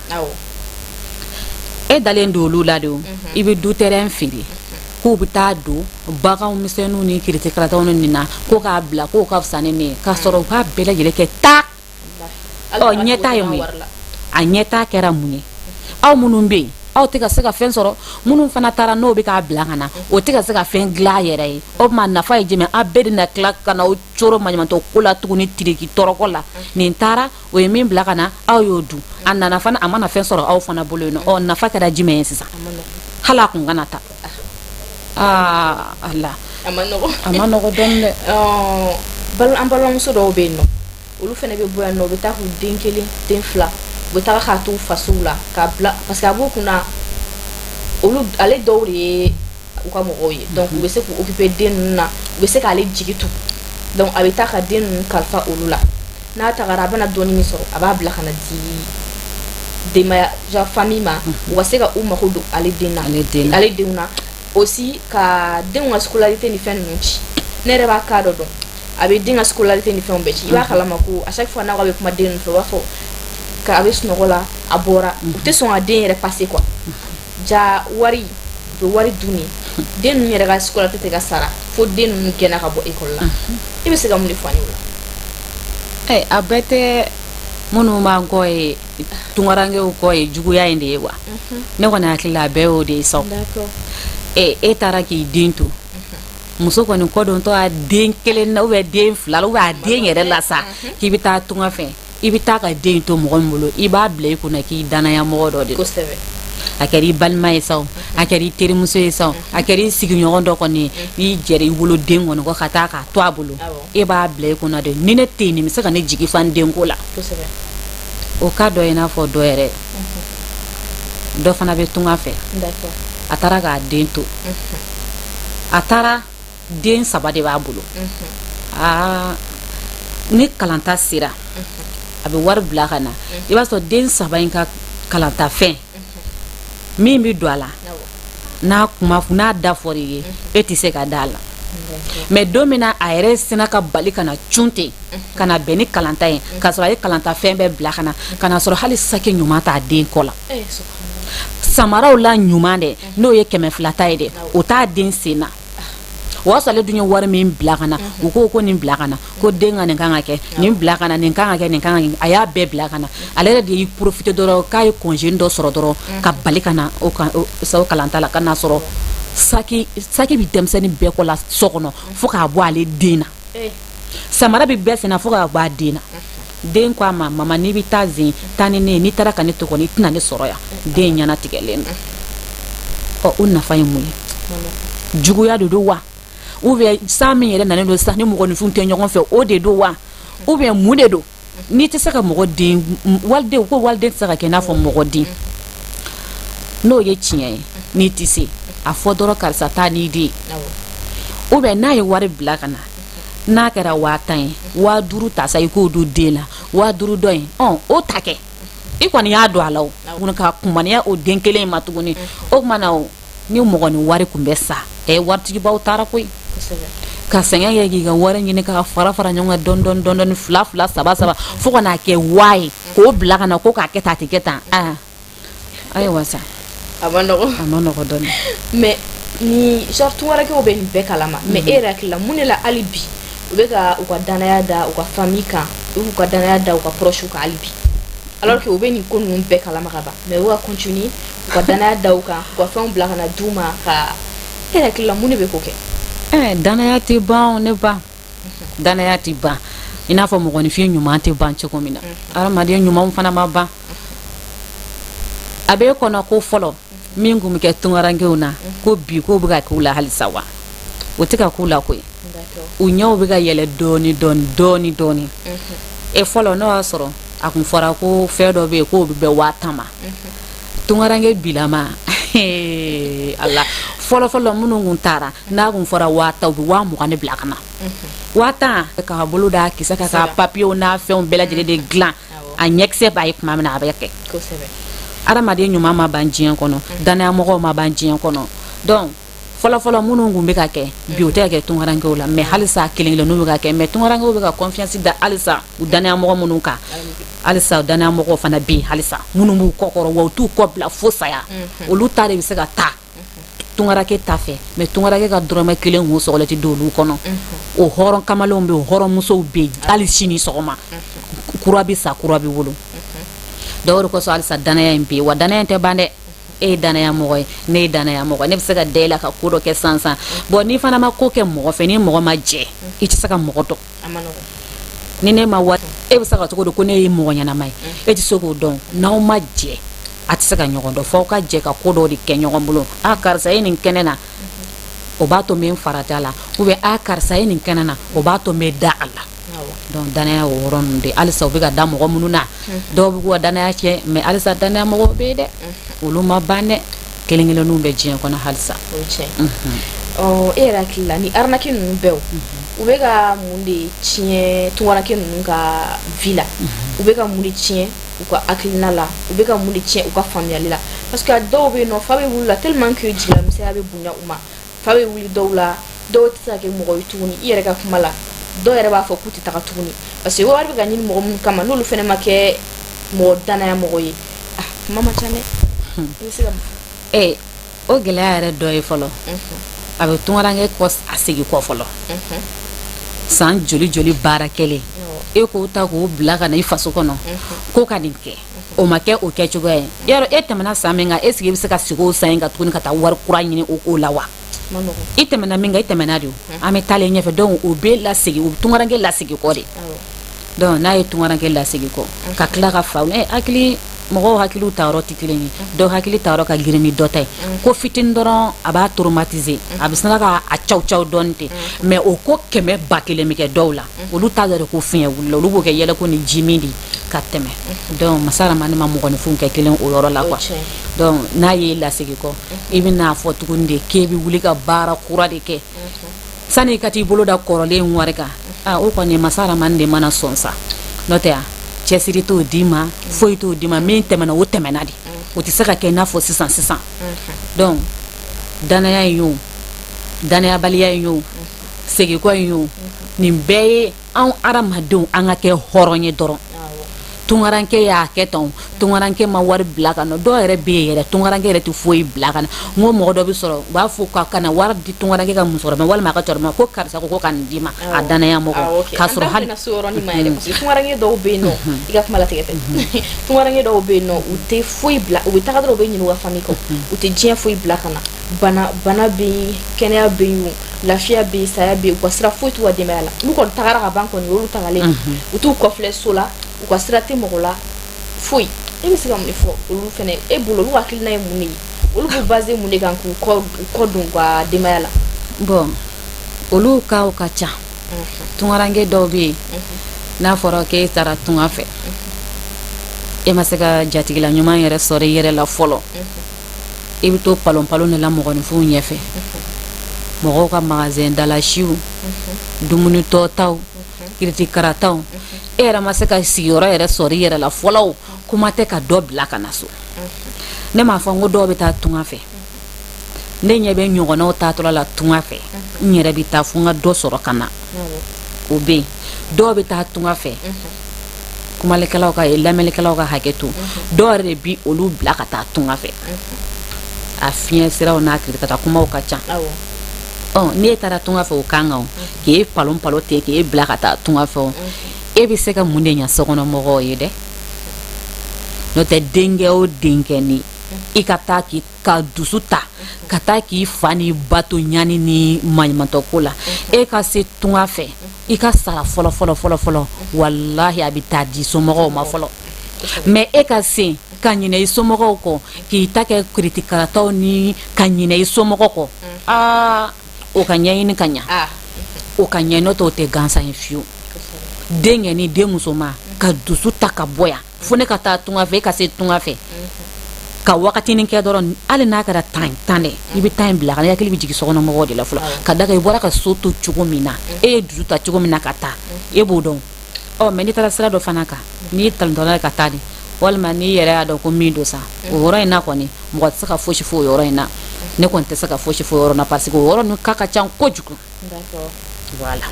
Speaker 2: E dalen don olu la de, o i bɛ du terrain feere k'u bɛ taa don baganw misɛnninw ni kiritikarataw ni nin na, ko k'a bila, k'o ka fisa ni nin ye, k'a sɔrɔ u b'a bɛɛ lajɛlen kɛ taa. Ɔ, ɲɛta ye mun ye? A ɲɛta kɛra mun ye? Aw minnu bɛ yen, aw tɛ ka se ka fɛn sɔrɔ. Minnu fana taara n'o bɛ k'a bila ka na, o tɛ ka se ka fɛn dilan a yɛrɛ ye. O tuma nafa ye jumɛn? Aw bɛɛ de na tila ka na o coro maɲumantɔ ko la tuguni, tiriki tɔrɔkɔ la. Nin taara, o ye min bila ka na, aw y'o dun. A nana fana, a mana fɛn sɔrɔ aw fana bolo yen nɔ. Ɔ, nafa kɛra jumɛn ye sisan? Hali a kun kana taa. Aa ala,
Speaker 1: a ma nɔgɔ.
Speaker 2: A ma nɔgɔ dɔɔni dɛ.
Speaker 1: An balimamuso dɔw bɛ yen nɔ, olu fana bɛ bɔ yan nɔ, u bɛ taa k'u den kelen, den fila, u bɛ taga k'a to fasow la k'a bila, parce que a b'u kunna olu ale dɔw de ye u ka mɔgɔw ye. Donc u bɛ se k'u occuper den ninnu na, u bɛ se k'ale jigi tugu. Donc a bɛ taa ka den ninnu kalifa olu la. N'a tagara, a bɛna dɔɔni min sɔrɔ, a b'a bila ka na di denbaya, genre famille ma, u ka se ka u mako don ale den na, ale denw na aussi, ka denw ka scolarité ni fɛn ninnu ci. Ne yɛrɛ b'a cas dɔ dɔn, a bɛ den ka scolarité ni fɛnw bɛɛ ci. I b'a kalama ko à chaque fois n'a ko a bɛ kuma den ninnu fɛ, u b'a fɔ k'a bɛ sunɔgɔ la, a bɔra. U tɛ sɔn ka den yɛrɛ passer quoi. Ja wari, u bɛ wari dun de. Den ninnu yɛrɛ ka scolarité tɛ ka sara. Fo den ninnu gɛnna ka bɔ école la. I bɛ se ka mun de fɔ an ye o
Speaker 2: la? A bɛɛ tɛ minnu b'an kɔ ye, tunkarankew kɔ ye, juguya in de ye wa. Ne kɔni hakili la, a bɛɛ y'o de ye sa. E taara k'i den to, muso kɔni kɔdontɔ a den kelen na ou bien den fila la ou bien a den yɛrɛ la sa, k'i bɛ taa tunga fɛ, i bɛ taa ka den to mɔgɔ min bolo, i b'a bila i kunna k'i danaya mɔgɔ dɔ de don. A kɛra i balima ye sa, a kɛra i terimuso ye sa, a kɛra i sigiɲɔgɔn dɔ kɔni ye, n'i jɛra i woloden kɔni kɔ ka taa k'a to a bolo, e b'a bila i kunna de, ni ne tɛ yen, nin bɛ se ka ne jigi fa n denko la. O ka dɔ i n'a fɔ dɔ yɛrɛ dɔ fana bɛ tunga fɛ, a taara k'a den to, a taara, den saba de b'a bolo. Aa, ni kalanta sera, a bɛ wari bila ka na. I b'a sɔrɔ den saba in ka kalanta fɛn min bɛ don a la, n'a kuma n'a da fɔra i ye, e tɛ se ka da a la. Mais don min na a yɛrɛ sina ka bali ka na cun ten ka na bɛn ni kalanta ye, k'a sɔrɔ a ye kalanta fɛn bɛɛ bila ka na, ka na sɔrɔ hali saki ɲuman t'a den kɔ la, samaraw la ɲuman dɛ, n'o ye 200 ta ye dɛ, o t'a den sen na. O y'a sɔrɔ ale dun ye wari min bila ka na, u ko nin bila ka na, ko den ka nin kan ka kɛ, nin bila ka na, nin kan ka kɛ, nin kan ka kɛ, a y'a bɛɛ bila ka na. Ale yɛrɛ de y'i profiter dɔrɔn k'a ye congé dɔ sɔrɔ dɔrɔn ka bali ka na o kan o kalanta la, ka n'a sɔrɔ saki bɛ denmisɛnnin bɛɛ kɔ la so kɔnɔ fo k'a bɔ ale den na, samara bɛ bɛɛ sen na fo k'a bɔ a den na. Den ko a ma: "Mama, n'i bɛ taa zen, taa ni ne ye. N'i taara ka ne to kɔni, i tɛna ne sɔrɔ yan." Den ɲɛnatigɛlen don. Ɔ, o nafa ye mun ye? Juguya de don wa, ou bien san min yɛrɛ nalen don sisan ni mɔgɔninfinw tɛ ɲɔgɔn fɛ, o de don wa, ou bien mun de don? N'i tɛ se ka mɔgɔ den, waliden ko waliden tɛ se ka kɛ i n'a fɔ mɔgɔ den, n'o ye tiɲɛ ye, n'i tɛ se a fɔ dɔrɔn: "Karisa, taa n'i den." Ou bien n'a ye wari bila ka na, n'a kɛra 10 000 ye, 5000 ta sa, i k'o don den la, 5000 dɔ in, ɔ, o ta kɛ, i kɔni y'a don a la. O ka kumaniya o den kelen in ma tuguni. O tuma na, o ni mɔgɔ ni wari tun bɛ sa, ɛ, waritigibaw taara koyi ka sɛgɛn kɛ k'i ka wari ɲini ka fara fara ɲɔgɔn kan dɔɔni dɔɔni dɔɔni, fila fila, saba saba, fo ka n'a kɛ waa ye, k'o bila ka na ko k'a kɛ tan, a tɛ kɛ tan. Aa, ayiwa sa.
Speaker 1: A ma nɔgɔn.
Speaker 2: A ma nɔgɔn dɔɔni.
Speaker 1: Mais ni genre tunkarankew bɛ nin bɛɛ kalama, mais e yɛrɛ hakili la, mun de la hali bi u bɛ ka u ka danaya da u ka famille kan, u b'u ka danaya da u ka proches kan hali bi, alors que u bɛ nin ko ninnu bɛɛ kalama ka ban, mais u ka continuer u ka danaya da u kan, u ka fɛnw bila ka na d'u ma ka? E yɛrɛ hakili la, mun de bɛ k'o kɛ?
Speaker 2: Ɛɛ, danaya tɛ ban, ne ba, danaya tɛ ban. I n'a fɔ mɔgɔninfin ɲuman tɛ ban cogo min na, hadamaden ɲumanw fana ma ban. A b'e kɔnɔ ko fɔlɔ min tun bɛ kɛ tunkarankew na, ko bi k'o bɛ ka k'u la halisa wa? O tɛ ka k'u la koyi. U ɲɛw bɛ ka yɛlɛ dɔɔni dɔɔni dɔɔni dɔɔni. E, fɔlɔ, n'o y'a sɔrɔ a kun fɔra ko fɛn dɔ bɛ yen k'o bɛ bɛn 10 000 ma, tunkaranke bilama ala, fɔlɔ fɔlɔ minnu kun taara, n'a kun fɔra 10 000, u bɛ 20 000 de bila ka na. 10 000 k'a bolo da kisɛ kan ka papiyew n'a fɛnw bɛɛ lajɛlen de dilan, a ɲɛkisɛ b'a ye tuma min na, a bɛ kɛ. Adamaden ɲuman ma ban diɲɛ kɔnɔ, danayamɔgɔw ma ban diɲɛ kɔnɔ. Donc fɔlɔfɔlɔ minnu kun bɛ ka kɛ, bi o tɛ ka kɛ tunkarankew la. Mais halisa kelen kelenninw bɛ ka kɛ. Mais tunkarankew bɛ ka confiance da halisa u danayamɔgɔ minnu kan, halisa u danayamɔgɔw fana bɛ yen halisa minnu b'u kɔ kɔrɔ, wa u t'u kɔ bila fo saya. Olu ta de bɛ se ka taa tunkaranke ta fɛ, mais tunkaranke ka dɔrɔmɛ kelen kun sɔgɔlen tɛ don olu kɔnɔ. O hɔrɔn kamalenw bɛ yen, o hɔrɔnmusow bɛ yen hali sini sɔgɔma. Kura bɛ sa, kura bɛ wolo. Dɔw de kosɔn halisa danaya in bɛ yen. Wa danaya in tɛ ban dɛ. E ye danaya mɔgɔ ye, ne ye danaya mɔgɔ ye, ne bɛ se ka da e la ka ko dɔ kɛ sisan sisan. Bon, n'i fana ma ko kɛ mɔgɔ fɛ, ni mɔgɔ ma jɛ, i tɛ se ka mɔgɔ dɔn. Ni ne ma wari, e bɛ se ka cogo di ko ne ye mɔgɔ ɲɛnama ye? E tɛ se k'o dɔn n'aw ma jɛ. A tɛ se ka ɲɔgɔn dɔn f'aw ka jɛ ka ko dɔw de kɛ ɲɔgɔn bolo. A, karisa ye nin kɛnɛ na, o b'a to n bɛ n farati a la, ou bien a, karisa ye nin kɛnɛ na, o b'a to n bɛ da a la. Donc danaya, o yɔrɔ ninnu de halisa u bɛ ka da mɔgɔ minnu na. Dɔw bɛ k'u ka danaya tiɲɛ, mais halisa danaya mɔgɔw bɛ yen dɛ, olu ma ban dɛ, kelen kelenninw bɛ diɲɛ kɔnɔ halisa.
Speaker 1: O ye tiɲɛ. Ɔ, e yɛrɛ hakili la, ni arnaque ninnu bɛɛ, u bɛ ka mun de tiɲɛ tunkaranke ninnu ka vie la? U bɛ ka mun de tiɲɛ u ka hakilina la? U bɛ ka mun de tiɲɛ u ka faamuyali la? Parce que dɔw bɛ yen nɔ, fa bɛ wuli la tellement que jigilamisɛnya bɛ bonya u ma, fa bɛ wuli dɔw la, dɔw tɛ se ka kɛ mɔgɔ ye tuguni. I yɛrɛ ka kuma la, dɔw yɛrɛ b'a fɔ k'u tɛ taga tuguni, parce que wari bɛ ka ɲini mɔgɔ minnu kama, n'olu fana ma kɛ mɔgɔ danaya mɔgɔ ye. Ah, kuma ma ca dɛ. I bɛ se ka mun fɔ?
Speaker 2: Ee, o gɛlɛya yɛrɛ dɔ ye fɔlɔ. A bɛ tunkaranke kɔ a segin kɔ fɔlɔ. San joli joli baara kɛlen, e k'o ta k'o bila ka na i faso kɔnɔ ko ka nin kɛ, o ma kɛ o kɛcogoya ye. Yarɔ, e tɛmɛna san min kan, est ce que i bɛ se ka segin o san in kan tuguni ka taa wari kura ɲini o la wa? I tɛmɛna min kan, i tɛmɛna de. An bɛ taalen ɲɛfɛ. Donc o bɛ lasegin, o bɛ tunkaranke lasegin kɔ de. Donc n'a ye tunkaranke lasegin kɔ ka tila ka fa hakili, mɔgɔw hakiliw ta yɔrɔ tɛ kelen ye. Dɔw hakili ta yɔrɔ ka girin ni dɔ ta ye. Ko fitinin dɔrɔn, a b'a traumatiser, a bɛ sin ka a caw caw dɔɔnin ten. Mais o ko kɛmɛ ba kelen bɛ kɛ dɔw la, olu t'a dɔn de ko fiɲɛ wulila. Olu b'o kɛ yɛlɛko ni ji min de ka tɛmɛ. Donc masa Ramani ma mɔgɔninfinw kɛ kelen o yɔrɔ la quoi. Donc n'a y'i lasegin kɔ, i bɛna fɔ tuguni de k'e bɛ wuli ka baara kura de kɛ sani i ka t'i bolo da kɔrɔlen wari kan. Aa, o kɔni, masa Ramani de mana sɔn sa. N'o tɛ yan, cɛsiri t'o d'i ma, foyi t'o d'i ma. Min tɛmɛna, o tɛmɛna de, o tɛ se ka kɛ i n'a fɔ sisan sisan. Donc danaya in y'o, danayabaliya in y'o, seginkɔ in y'o, nin bɛɛ ye anw hadamadenw, an ka kɛ hɔrɔn ye dɔrɔn. Tunkaranke y'a kɛ tan, tunkaranke ma wari bila ka na. Dɔw yɛrɛ bɛ yen yɛrɛ, tunkaranke yɛrɛ tɛ foyi bila ka na. N ko mɔgɔ dɔ bɛ sɔrɔ, u b'a fɔ ka na wari di tunkaranke ka musokɔrɔba walima a ka cɛkɔrɔba ma ko karisa ko ka nin d'i ma, a danaya mɔgɔ,
Speaker 1: k'a sɔrɔ hali se yɔrɔnin ma yɛrɛ, parce que tunkaranke dɔw bɛ yen nɔ, i ka kuma latigɛ tɛ, tunkaranke dɔw bɛ yen nɔ, u tɛ foyi bila. U bɛ taga dɔrɔn, u bɛ ɲinɛ u ka famille kɔ, u tɛ diɲɛ foyi bila ka na. Bana bɛ yen, kɛnɛya bɛ yen, lafiya bɛ yen, saya bɛ yen, u ka sira foyi t'u ka denbaya la. N'u kɔni tagara ka ban kɔni, olu tagalen, u t'u kɔfilɛ so la, u ka sira tɛ mɔgɔ la foyi. E bɛ se ka mun de fɔ olu fɛnɛ e bolo? Olu hakilina ye mun de ye? Olu b'u basé mun de kan k'u kɔ don u ka denbaya la?
Speaker 2: Bon, olu cas ka ca. Tunkaranke dɔw bɛ yen, n'a fɔra k'e taara tunga fɛ, e ma se ka jatigila ɲuman yɛrɛ sɔrɔ i yɛrɛ la fɔlɔ, i bɛ to palon palon de la mɔgɔninfinw ɲɛfɛ, mɔgɔw ka magasin dalasiw, dumunitɔ taw, kiritikarataw. E yɛrɛ ma se ka sigiyɔrɔ yɛrɛ sɔrɔ i yɛrɛ la fɔlɔ, kuma tɛ ka dɔ bila ka na so. Ne m'a fɔ n ko dɔw bɛ taa tunga fɛ. Ne ɲɛ bɛ ɲɔgɔnnaw taatɔla la tunga fɛ, n yɛrɛ bɛ taa fo n ka dɔ sɔrɔ ka na. O bɛ yen. Dɔw bɛ taa tunga fɛ, kumalikɛlaw ka, lamɛnnikɛlaw ka hakɛ to, dɔw yɛrɛ de bi olu bila ka taa tunga fɛ. A fiɲɛ siraw n'a kirikata kumaw ka ca. Ɔ, n'e taara tunga fɛ, o kan kan k'e palon palon ten, k'e bila ka taa tunga fɛ, o e bɛ se ka mun de ɲa sokɔnɔmɔgɔw ye dɛ? N'o tɛ, denkɛ o denkɛ, ni i ka taa k'i ka dusu ta ka taa k'i fa ni ba to ɲani ni maɲumantɔ ko la, e ka se tunga fɛ, i ka sara fɔlɔ fɔlɔ fɔlɔ fɔlɔ, walahi, a bɛ taa di somɔgɔw ma fɔlɔ. Mais e ka sen ka ɲinɛ i somɔgɔw kɔ, k'i ta kɛ kiritikarataw ni ka ɲinɛ i somɔgɔ kɔ, aa, o ka ɲɛɲini ka ɲa, o ka ɲɛ. N'o tɛ, o tɛ gansan ye fiyewu. Denkɛ ni den musoman ka dusu ta ka bɔ yan fo ne ka taa tunga fɛ, e ka se tunga fɛ ka wagatinin kɛ dɔrɔn, hali n'a kɛra 10 10 dɛ, i bɛ 10 in bila ka na, i hakili bɛ jigin sokɔnɔmɔgɔw de la fɔlɔ, ka da kan i bɔra ka so to cogo min na, e ye dusu ta cogo min na ka taa, e b'o dɔn. Ɔ, mais n'i taara sira dɔ fana kan, n'i talentɔla ka taa de, walima n'i yɛrɛ y'a dɔn ko min don sa, o yɔrɔ in na kɔni, mɔgɔ tɛ se ka fosi fɔ o yɔrɔ in na. Ne kɔni tɛ se ka fosi fɔ o yɔrɔ na, parce que o yɔrɔ ninnu cas ka ca kojugu. Voilà.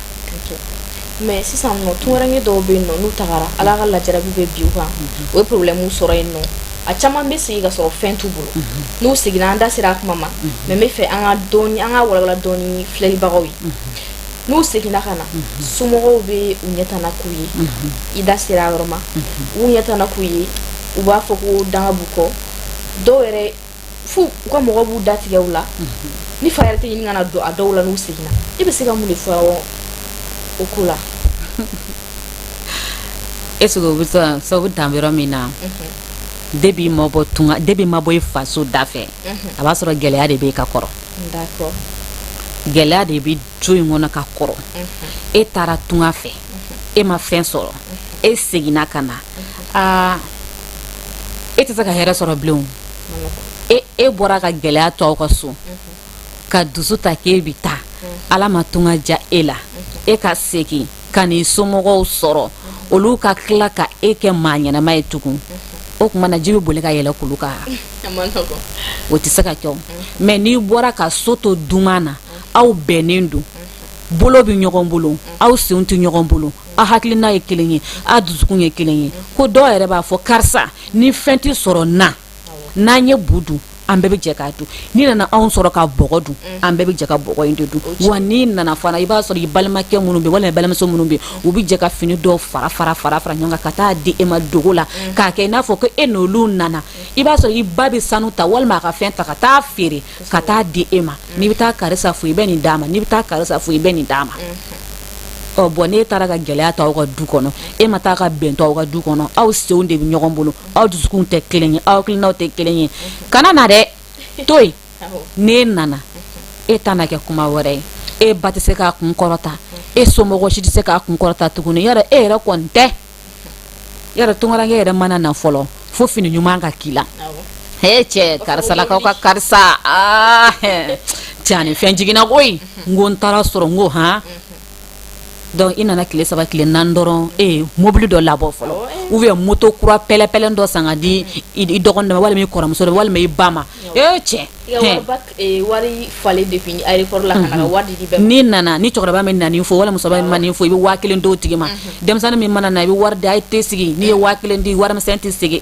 Speaker 1: Mais sisan nɔ, tunkaranke dɔw bɛ yen nɔ, n'u tagara, Ala ka lajarabi bɛ bi u kan, o ye problème sɔrɔ yen nɔ. A caman bɛ segin ka sɔrɔ fɛn t'u bolo. N'u seginna, an da sera a kuma ma, mais n bɛ fɛ an ka dɔɔni, an ka walawala dɔɔni filɛlibagaw ye. N'u seginna ka na, somɔgɔw bɛ u ɲɛ tana k'u ye, i da sera a yɔrɔ ma, u ɲɛ tana k'u ye, u b'a fɔ ko danga b'u kɔ. Dɔw yɛrɛ fo u ka mɔgɔw b'u datigɛ u la, ni fa yɛrɛ tɛ ɲini ka na don a dɔw la. N'u seginna, i bɛ se ka mun de fɔ o ko la?
Speaker 2: Est ce que o bɛ se o bɛ dan yɔrɔ min na? Depuis ma bɔ tunga, depuis ma bɔ i faso da fɛ, a b'a sɔrɔ gɛlɛya de bɛ e ka kɔrɔ. Gɛlɛya de bɛ so in kɔnɔ ka kɔrɔ. E taara tunga fɛ, e ma fɛn sɔrɔ, e seginna ka na, aa, e tɛ se ka hɛrɛ sɔrɔ bilen. E bɔra ka gɛlɛya to aw ka so ka dusu ta k'e bɛ taa, Ala ma tunga diya e la, e ka segin ka n'i somɔgɔw sɔrɔ, olu ka tila ka e kɛ maa ɲɛnama ye tugun, o tuma na ji bɛ boli ka yɛlɛ kulu kan, o tɛ se ka kɛ. Mais n'i bɔra ka so to duman na, aw bɛnnen don, bolo bɛ ɲɔgɔn bolo, aw senw tɛ ɲɔgɔn bolo, aw hakilina ye kelen ye, aw dusukun ye kelen ye, ko dɔw yɛrɛ b'a fɔ karisa, ni fɛn tɛ sɔrɔ na, n'an ye bu dun. An bɛɛ bɛ jɛ k'a dun. N'i nana anw sɔrɔ ka bɔgɔ dun, an bɛɛ bɛ jɛ ka bɔgɔ in de dun. Wa n'i nana fana, i b'a sɔrɔ i balimakɛ minnu bɛ, walima balimamuso minnu bɛ, u bɛ jɛ ka fini dɔw fara fara fara fara ɲɔgɔn kan ka taa di e ma dogo la, k'a kɛ i n'a fɔ ko e n'olu nana. I b'a sɔrɔ i ba bɛ sanu ta walima a ka fɛn ta ka taa feere ka taa di e ma. N'i bɛ taa karisa fo, i bɛ nin d'a ma. N'i bɛ taa karisa fo, i bɛ nin d'a ma. Ɔ bɔn, n'e taara ka gɛlɛya to aw ka du kɔnɔ, e ma taa ka bɛn to aw ka du kɔnɔ, aw senw de bɛ ɲɔgɔn bolo, aw dusukun tɛ kelen ye, aw hakilinaw tɛ kelen ye, kana na dɛ, to yen. N'e nana, e ta na kɛ kuma wɛrɛ ye. E ba tɛ se k'a kun kɔrɔta, e somɔgɔ si tɛ se k'a kun kɔrɔta tuguni. Yɛrɛ, e yɛrɛ kɔni tɛ yɛrɛ. Tunkaranke yɛrɛ mana na fɔlɔ, fo fini ɲuman ka k'i la. He cɛ, karisalakaw ka karisa, aa cɛ, ni fɛn jiginna koyi. N ko n taara sɔrɔ, n ko han. Donc i nana tile 3, tile 4 dɔrɔn, e mobili dɔ labɔ fɔlɔ ou bien moto kura pɛlɛpɛlɛ dɔ san ka di i dɔgɔnin dɔ ma, walima i kɔrɔmuso dɔ, walima i ba ma. E cɛ,
Speaker 1: wari falen depuis aéroport la ka na wari di bɛɛ.
Speaker 2: N'i nana ni cɛkɔrɔba min nana fo, walima musokɔrɔba min mana fo, i bɛ 1000 d'o tigi ma. Denmisɛnnin min mana na, i bɛ wari di. A ye te sigi. N'i ye 1000 di, warimisɛn tɛ segin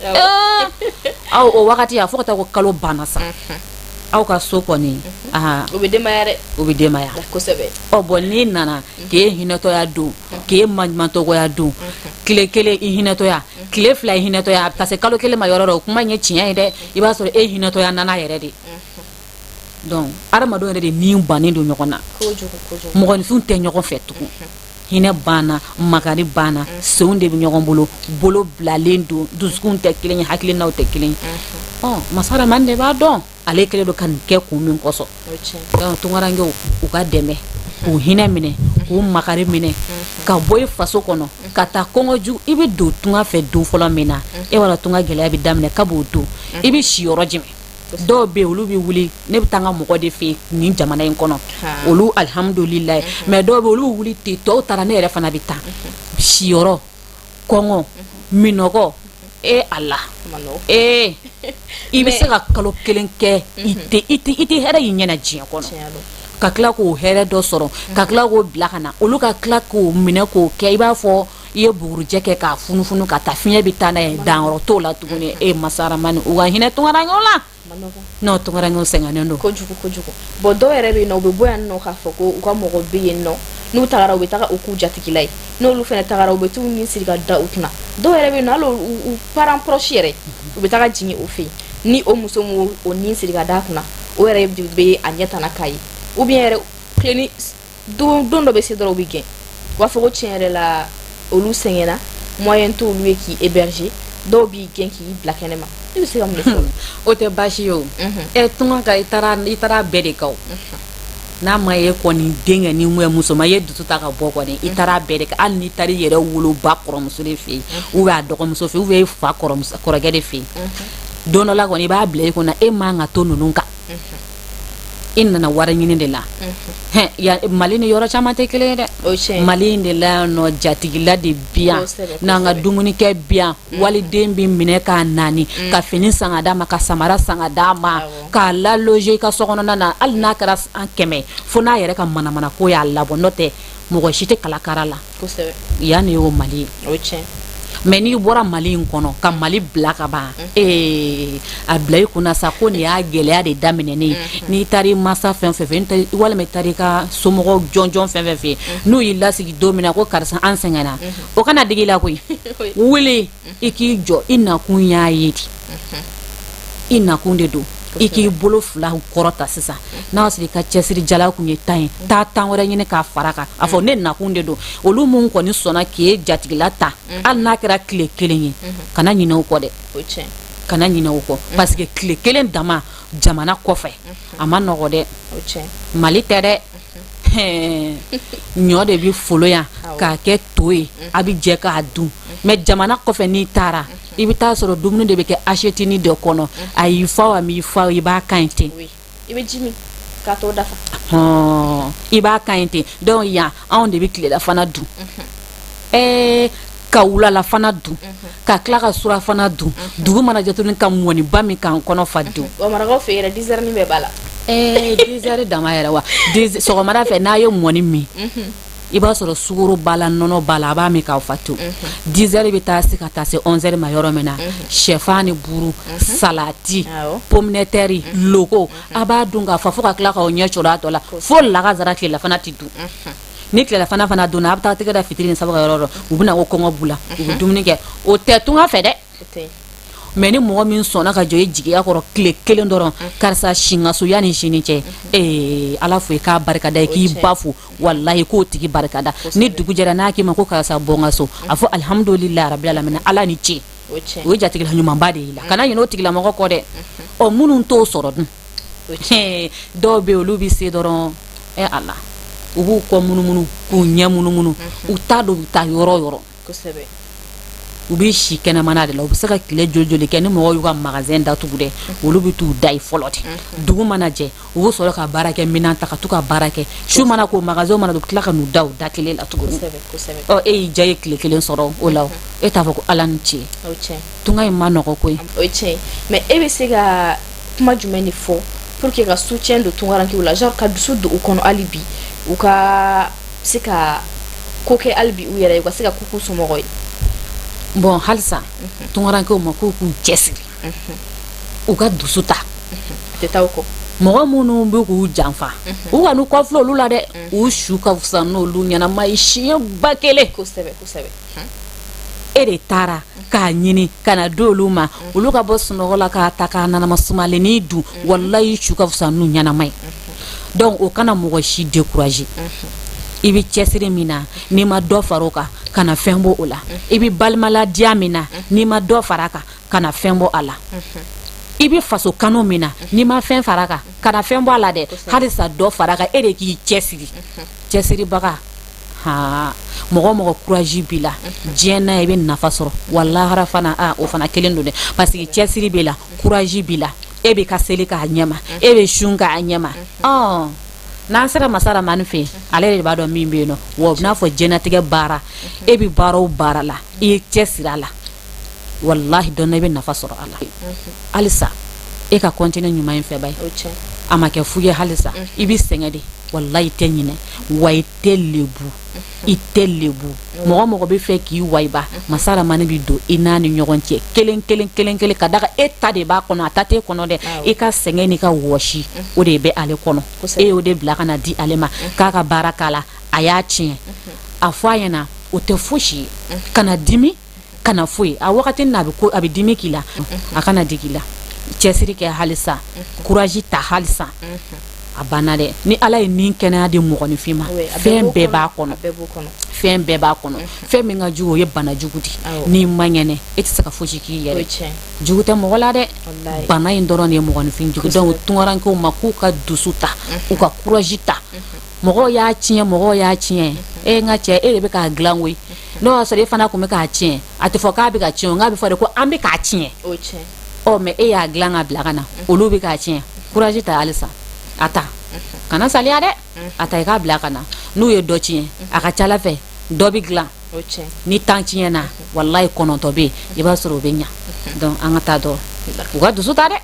Speaker 2: aw o wagati a fo ka taa ko kalo banna sa. Aw ka so kɔni,
Speaker 1: o bɛ denbaya dɛ.
Speaker 2: O bɛ denbaya.
Speaker 1: Kosɛbɛ.
Speaker 2: Ɔ bɔn, n'i nana k'e hinɛtɔya don, k'e maɲumantɔgɔya don, tile 1 i hinɛtɔya, tile 2 i hinɛtɔya, a bɛ taa se kalo 1 ma yɔrɔ dɔ, o kuma in ye tiɲɛ ye dɛ. I b'a sɔrɔ e hinɛtɔya nana yɛrɛ de. Donc adamadenw yɛrɛ de ni bannen don ɲɔgɔn na. Mɔgɔninfinw tɛ ɲɔgɔn fɛ tugun. Hinɛ banna, makari banna, senw de bɛ ɲɔgɔn bolo, bolo bilalen don, dusukun tɛ kelen ye, hakilinaw tɛ kelen ye. Ɔ masa Rahamani de b'a dɔn ale kɛlen don ka nin kɛ kun min kosɔn. Donc tunkarankew, u ka dɛmɛ k'u hinɛ minɛ, k'u makari minɛ, ka bɔ i faso kɔnɔ ka taa kɔngɔ jugu. I bɛ don tunga fɛ don fɔlɔ min na, e b'a dɔn tunga gɛlɛya bɛ daminɛ kab'o don. I bɛ si yɔrɔ jumɛn? Dɔw bɛ yen, olu bɛ wuli, ne bɛ taa n ka mɔgɔ de fɛ yen nin jamana in kɔnɔ, olu alihamudulilayi. Mais dɔw bɛ olu bɛ wuli ten, tɔw taara, ne yɛrɛ fana bɛ taa. Siyɔrɔ, kɔngɔ, minɔgɔ, e Ala, ee i bɛ se ka kalo 1 kɛ, i tɛ i tɛ i tɛ hɛrɛ y'i ɲɛna diɲɛ kɔnɔ, ka tila k'o hɛrɛ dɔ sɔrɔ, ka tila k'o bila ka na, olu ka tila k'o minɛ k'o kɛ i b'a fɔ i ye bugurijɛ kɛ k'a funufunu ka taa, fiɲɛ bɛ taa n'a ye, danyɔrɔ t'o la tuguni. E masa Rahamani, u ka hinɛ tunkarankew la. Non, tunkarankew sɛgɛnnen don.
Speaker 1: Kojugu, kojugu. Bon, dɔw yɛrɛ bɛ yen nɔ, u bɛ bɔ yan nɔ k'a fɔ ko u ka mɔgɔ bɛ yen nɔ. N'u tagara, u bɛ taga u k'u jatigila ye. N'olu fana tagara, u bɛ t'u ni siri ka da u kunna. Dɔw yɛrɛ bɛ yen nɔ, hali u parent proche yɛrɛ, u bɛ taga jigin o fɛ yen. Ni o muso m'o o ni siri ka da kunna, o yɛrɛ de bɛ a ɲɛ tana k'a ye. Ou bien yɛrɛ, tile ni don don dɔ bɛ se dɔrɔn, u bɛ gɛn. U b'a fɔ ko tiɲɛ yɛrɛ la, olu sɛgɛnna, moyen t'olu ye k'i héberger. Dɔw b'i gɛn k'i bila kɛnɛ ma. I bɛ se ka mun de fɔ?
Speaker 2: O tɛ baasi ye o. Ɛ tunga ka, i taara bɛɛ de kan o. N'a ma ye kɔni, denkɛ ni musoman ye dusu ta ka bɔ kɔni, i taara bɛɛ de kan. Hali n'i taara i yɛrɛ woloba kɔrɔmuso de fɛ yen, ou bien a dɔgɔmuso fɛ, ou bien i fa kɔrɔmuso kɔrɔkɛ de fɛ yen, don dɔ la kɔni, i b'a bila i kunna, e man ka to ninnu kan. I nana wari ɲini de la. Hɛn, ya Mali ni yɔrɔ caman tɛ kelen ye dɛ. Mali in de la yan nɔ, jatigila de bi yan, n'an ka dumunikɛ bi yan, waliden bɛ minɛ k'a nani, ka fini san ka d'a ma, ka samara san ka d'a ma, k'a la loger i ka so kɔnɔna na. Hali n'a kɛra san 100, fo n'a yɛrɛ ka manamana ko y'a labɔ, n'o tɛ mɔgɔ si tɛ kalakara la. Yan de y'o Mali ye. Mais n'i bɔra Mali in kɔnɔ ka Mali bila ka ban, ee a bila i kunna sa ko nin y'a gɛlɛya de daminɛ ne ye. N'i taara i mansa fɛn fɛn fɛ, walima i taara i ka somɔgɔw jɔnjɔn fɛn fɛn fɛ, n'u y'i lasigi don min na ko karisa, an sɛgɛnna, o kana digi i la koyi. Wuli i k'i jɔ, i nakun y'a ye de, i nakun de don. I k'i bolo fila kɔrɔta sisan. N'a y'a sɔrɔ i ka cɛsiri jala kun ye 10 ye, taa 10 wɛrɛ ɲini k'a fara kan. A fɔ ne nakun de don. Olu mun kɔni sɔnna k'e jatigila ta, hali n'a kɛra tile 1 ye, kana ɲinɛ o kɔ dɛ, kana ɲinɛ o kɔ, parce que tile 1 dama jamana kɔfɛ, a ma nɔgɔ dɛ. Mali tɛ dɛ. Ɲɔ de bɛ folo yan k'a kɛ to ye, a bɛ jɛ k'a dun. Mais jamana kɔfɛ, n'i taara, i bɛ taa sɔrɔ dumuni de bɛ kɛ assiette de kɔnɔ. A y'i fa, a m'i fa, i b'a kan ten.
Speaker 1: I bɛ ji min k'a tɔ dafa.
Speaker 2: I b'a kan ɲi ten. Donc yan, anw de bɛ tilelafana dun, ka wulalafana dun, ka tila ka surafana dun, dugu mana jɛ tuguni ka mɔniba min k'an kɔnɔ fa dun.
Speaker 1: Wa marakaw fɛ yɛrɛ, 10 heures bɛɛ b'a la.
Speaker 2: 10 heures dama yɛrɛ wa. Sɔgɔmada fɛ, n'a ye mɔni min, I b'a sɔrɔ sukaro b'a la, nɔnɔ b'a la, a b'a min k'a fa to. 10 heures bɛ taa se ka taa se 11 heures ma yɔrɔ min na, shɛfan ni buru, salati, pomme de terre, loko, a b'a dun k'a fa fo ka tila k'aw ɲɛ cɔrɔ a tɔ la fo lagansara. Tilelafana tɛ dun. Ni tilelafana fana donna, a bɛ taa tɛgɛ da fitiri ni saba yɔrɔ, u bɛna ko kɔngɔ b'u la, u bɛ dumuni kɛ. O tɛ tunga fɛ dɛ. Mais ni mɔgɔ min sɔnna ka jɔ i jigiya kɔrɔ tile kelen dɔrɔn, karisa si n ka so yanni sini cɛ, ee Ala fo, i k'a barikada, i k'i ba fo, walahi k'o tigi barikada. Ni dugu jɛra, n'a k'i ma ko karisa bɔ n ka so, a fɔ alihamudulilayi rabil alamina, Ala ni ce. O ye jatigila ɲumanba de y'i la, kana ɲinɛ o tigilamɔgɔ kɔ dɛ. Ɔ, minnu t'o sɔrɔ dun, dɔw bɛ yen, olu bɛ se dɔrɔn, ɛ Ala, u b'u kɔ munumunu k'u ɲɛ munumunu, u t'a dɔn u bɛ taa yɔrɔ o yɔrɔ. U bɛ si kɛnɛmana de la. U bɛ se ka tile joli joli kɛ. Ni mɔgɔw y'u ka magasin datugu dɛ, olu bɛ t'u da yen fɔlɔ de. Dugu mana jɛ, u bɛ sɔrɔ ka baara kɛ minɛn ta ka to ka baara kɛ. Su mana ko, magasin mana, u bɛ tila ka n'u da u da kelen la tuguni. Ɔ, e y'i diya ye tile kelen sɔrɔ o la, e t'a fɔ ko Ala ni ce. Tunga in ma nɔgɔ koyi.
Speaker 1: O ye tiɲɛ ye. Mais e bɛ se ka kuma jumɛn de fɔ pour que ka soutien don tungarankew la, genre ka dusu don u kɔnɔ hali bi, u ka se ka ko kɛ hali bi u yɛrɛ ye, u ka se ka ko k'u somɔgɔw ye?
Speaker 2: Bon, halisa tungarankew ma k'u k'u cɛsiri, u ka dusu ta.
Speaker 1: Tɛ taa o kɔ.
Speaker 2: Mɔgɔ minnu bɛ k'u janfa, u ka n'u kɔfilɛ olu la dɛ. U su ka fisa n'olu ɲɛnama ye siɲɛ 1000.
Speaker 1: kosɛbɛ kosɛbɛ
Speaker 2: E de taara k'a ɲini ka na di olu ma, olu ka bɔ sunɔgɔ la k'a ta k'a nanama sumalennin dun, walayi su ka fisa n'u ɲɛnama ye. Donc o kana mɔgɔ si décourager. I bɛ cɛsiri min na, n'i ma dɔ fara o kan, kana fɛn bɔ o la. I bɛ balimaladiya min na, n'i ma dɔ fara a kan, kana fɛn bɔ a la. I bɛ faso kanu min na, n'i ma fɛn fara a kan, kana fɛn bɔ a la dɛ. Halisa dɔ fara a kan. E de k'i cɛsiri, cɛsiribaga. Haa, mɔgɔ mɔgɔ courage b'i la diɲɛ na, i bɛ nafa sɔrɔ wa lahara fana. A o fana kelen don dɛ, parce que cɛsiri b'i la, courage b'i la, e bɛ ka seli k'a ɲɛma, e bɛ sun k'a ɲɛma. Ɔ, n'an sera masa Ramani fɛ yen, ale de b'a dɔn min bɛ yen nɔ. Wa o bɛ n'a fɔ diɲɛnatigɛ baara, e bɛ baara o baara la, i ye cɛsiri a la, walahi dɔn i bɛ nafa sɔrɔ a la. Halisa e ka continuer ɲuman in fɛ ba ye, a ma kɛ fu ye. Halisa i bɛ sɛgɛn de, walahi i tɛ ɲinɛ wa i tɛ lebu, i tɛ lebu. Mɔgɔ mɔgɔ bɛ fɛ k'i wayiba, masa Ramani bɛ don i n'a ni ɲɔgɔn cɛ kelen kelen kelen kelen, ka da kan e ta de b'a kɔnɔ, a ta t'e kɔnɔ dɛ. I ka sɛgɛn n'i ka wɔsi, o de bɛ ale kɔnɔ. E y'o de bila ka na di ale ma k'a ka baara k'a la, a y'a tiɲɛ. A fɔ a ɲɛna, o tɛ fosi ye. Kana dimi, kana foyi. A wagati n'a bɛ ko a bɛ dimi k'i la, a kana digi i la. Cɛsiri kɛ halisa, courage ta halisa. A banna dɛ. Ni Ala ye nin kɛnɛya di mɔgɔninfin ma, fɛn bɛɛ b'a kɔnɔ, fɛn bɛɛ b'a kɔnɔ. Fɛn min ka jugu, o ye bana jugu di. N'i man kɛnɛ, e tɛ se ka fosi k'i yɛrɛ. Jugu tɛ mɔgɔ la dɛ, bana in dɔrɔn de ye mɔgɔninfin jugu. Donc tungarankew ma k'u ka dusu ta, u ka courage ta. Mɔgɔw y'a tiɲɛ, mɔgɔw y'a tiɲɛ. E n ka cɛ, e de bɛ k'a dilan koyi. N'o y'a sɔrɔ e fana tun bɛ k'a tiɲɛ, a tɛ fɔ k'a bɛ ka tiɲɛ, nka a bɛ fɔ de ko an bɛ k'a tiɲɛ. Ɔ, mais e y'a dilan ka bila ka na, olu bɛ k'a tiɲɛ. Courage ta halisa, a ta, kana saliya dɛ. A ta, i k'a bila ka na. N'u ye dɔ tiɲɛ, a ka ca Ala fɛ dɔ bɛ dilan. Ni 10 tiɲɛna, walayi 9 bɛ yen, i b'a sɔrɔ o bɛ ɲa. Donc an ka taa dɔrɔn, u ka dusu ta dɛ,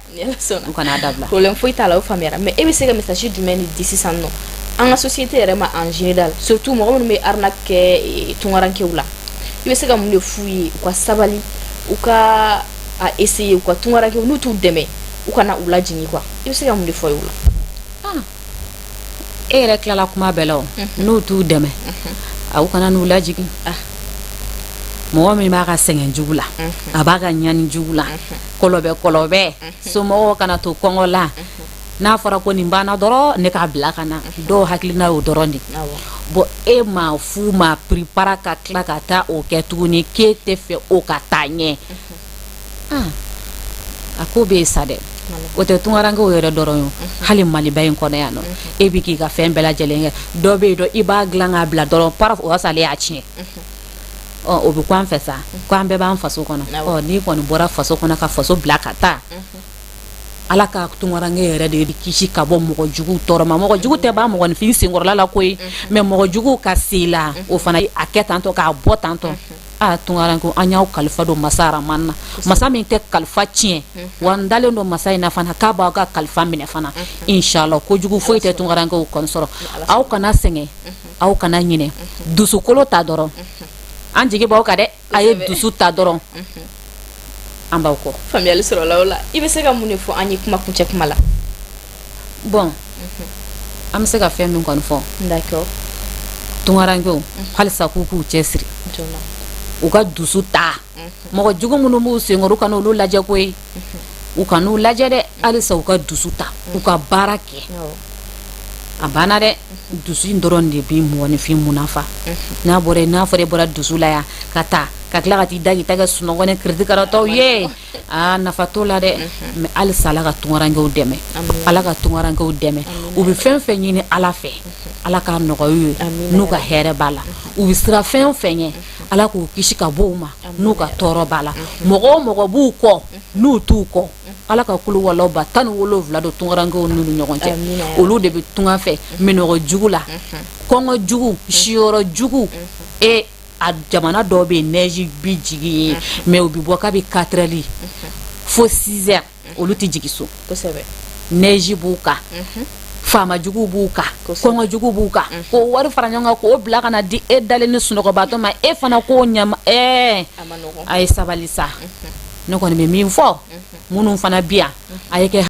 Speaker 2: u kana dabila.
Speaker 1: Problème foyi t'a la, o faamuyara. Mais e bɛ se ka message jumɛn de di sisan nɔ an ka société yɛrɛ ma en général, surtout mɔgɔ minnu bɛ arnaque kɛ tungarankew la? I bɛ se ka mun de f'u ye? U ka sabali, u ka a essayer, u ka tungarankew n'u t'u dɛmɛ, u kana u lajigin quoi. I bɛ se ka mun de fɔ u la?
Speaker 2: E yɛrɛ tilala kuma bɛɛ la. O n'u t'u dɛmɛ, a u kana n'u lajigin. Mɔgɔ min b'a ka sɛgɛn jugu la, a b'a ka ɲani jugu la, kɔlɔbɛ kɔlɔbɛ, somɔgɔw kana to kɔngɔ la. N'a fɔra ko nin banna dɔrɔn, ne k'a bila ka na, dɔw hakilina y'o dɔrɔn de. Bon, e ma fu ma préparer ka tila ka taa o kɛ tuguni k'e tɛ fɛ o ka taa ɲɛ, a ko bɛ yen sa dɛ. O tɛ tungarankew yɛrɛ dɔrɔn ye, hali Maliba in kɔnɔ yan nɔ. E bɛ k'i ka fɛn bɛɛ lajɛlen kɛ, dɔ bɛ yen dɔn, i b'a dilan k'a bila dɔrɔn, paraf, o y'a sɔrɔ ale y'a tiɲɛ. Ɔ, o bɛ ko an fɛ sa ko an bɛɛ b'an faso kɔnɔ. Ɔ, n'i kɔni bɔra faso kɔnɔ ka faso bila ka taa, Ala ka tungaranke yɛrɛ de kisi ka bɔ mɔgɔ jugu tɔɔrɔ ma. Mɔgɔ jugu tɛ ban mɔgɔninfin senkɔrɔla la koyi, mais mɔgɔ jugu ka se la, o fana a kɛ tantɔ k'a bɔ tantɔ. Aa, tunkarankew, an y'aw kalifa don masa Araman na, masa min tɛ kalifa tiɲɛ. Wa n dalen don masa in na fana k'a b'aw ka kalifa minɛ fana, inshallah. Kojugu foyi tɛ tunkarankew kɔni sɔrɔ. Aw kana sɛgɛn, aw kana ɲinɛ, dusukolo ta dɔrɔn. An jigi b'aw kan dɛ. A ye dusu ta dɔrɔn, an b'aw kɔ.
Speaker 1: Faamuyali sɔrɔla o la. I bɛ se ka mun de fɔ an ye kuma kuncɛ kuma la?
Speaker 2: Bon, an bɛ se ka fɛn min kɔni fɔ, tunkarankew, halisa k'u k'u cɛ siri, u ka dusu ta. Mɔgɔ jugu minnu b'u senkɔrɔ, u kana olu lajɛ koyi, u kan'u lajɛ dɛ. Halisa u ka dusu ta, u ka baara kɛ. A banna dɛ. Dusu in dɔrɔn de bɛ mɔgɔninfin munafa. N'a bɔra, n'a fɔra e bɔra dusu la yan ka taa ka tila ka t'i da k'i ta kɛ sunɔgɔ ni kiritikarataw ye, aa, nafa t'o la dɛ. Mais halisa Ala ka tunkarankew dɛmɛ, Ala ka tunkarankew dɛmɛ. U bɛ fɛn fɛn ɲini Ala fɛ, Ala k'a nɔgɔya u ye n'u ka hɛrɛ b'a la. U bɛ siran fɛn o fɛn ɲɛ, Ala k'u kisi ka bɔ u ma n'u ka tɔɔrɔ b'a la. Mɔgɔ o mɔgɔ b'u kɔ, n'u t'u kɔ, Ala ka kulu walaw 17 don tunkarankew n'u ni ɲɔgɔn cɛ. Olu de bɛ tunga fɛ minɔgɔ jugu la, kɔngɔ jugu, siyɔrɔ jugu. E, a jamana dɔw bɛ yen, neige bi jigin yen, mais u bɛ bɔ kabi 4 heures fo 6 heures, olu tɛ jigin so. Neige b'u kan, faama jugu b'u kan, kɔngɔ jugu b'u kan. K'o wari fara ɲɔgɔn kan k'o bila ka na di e dalen ni sunɔgɔbaatɔ ma, e fana k'o ɲama. Ɛɛ, a ye sabali sa. Ne kɔni bɛ min fɔ, minnu fana bi yan, a ye kɛ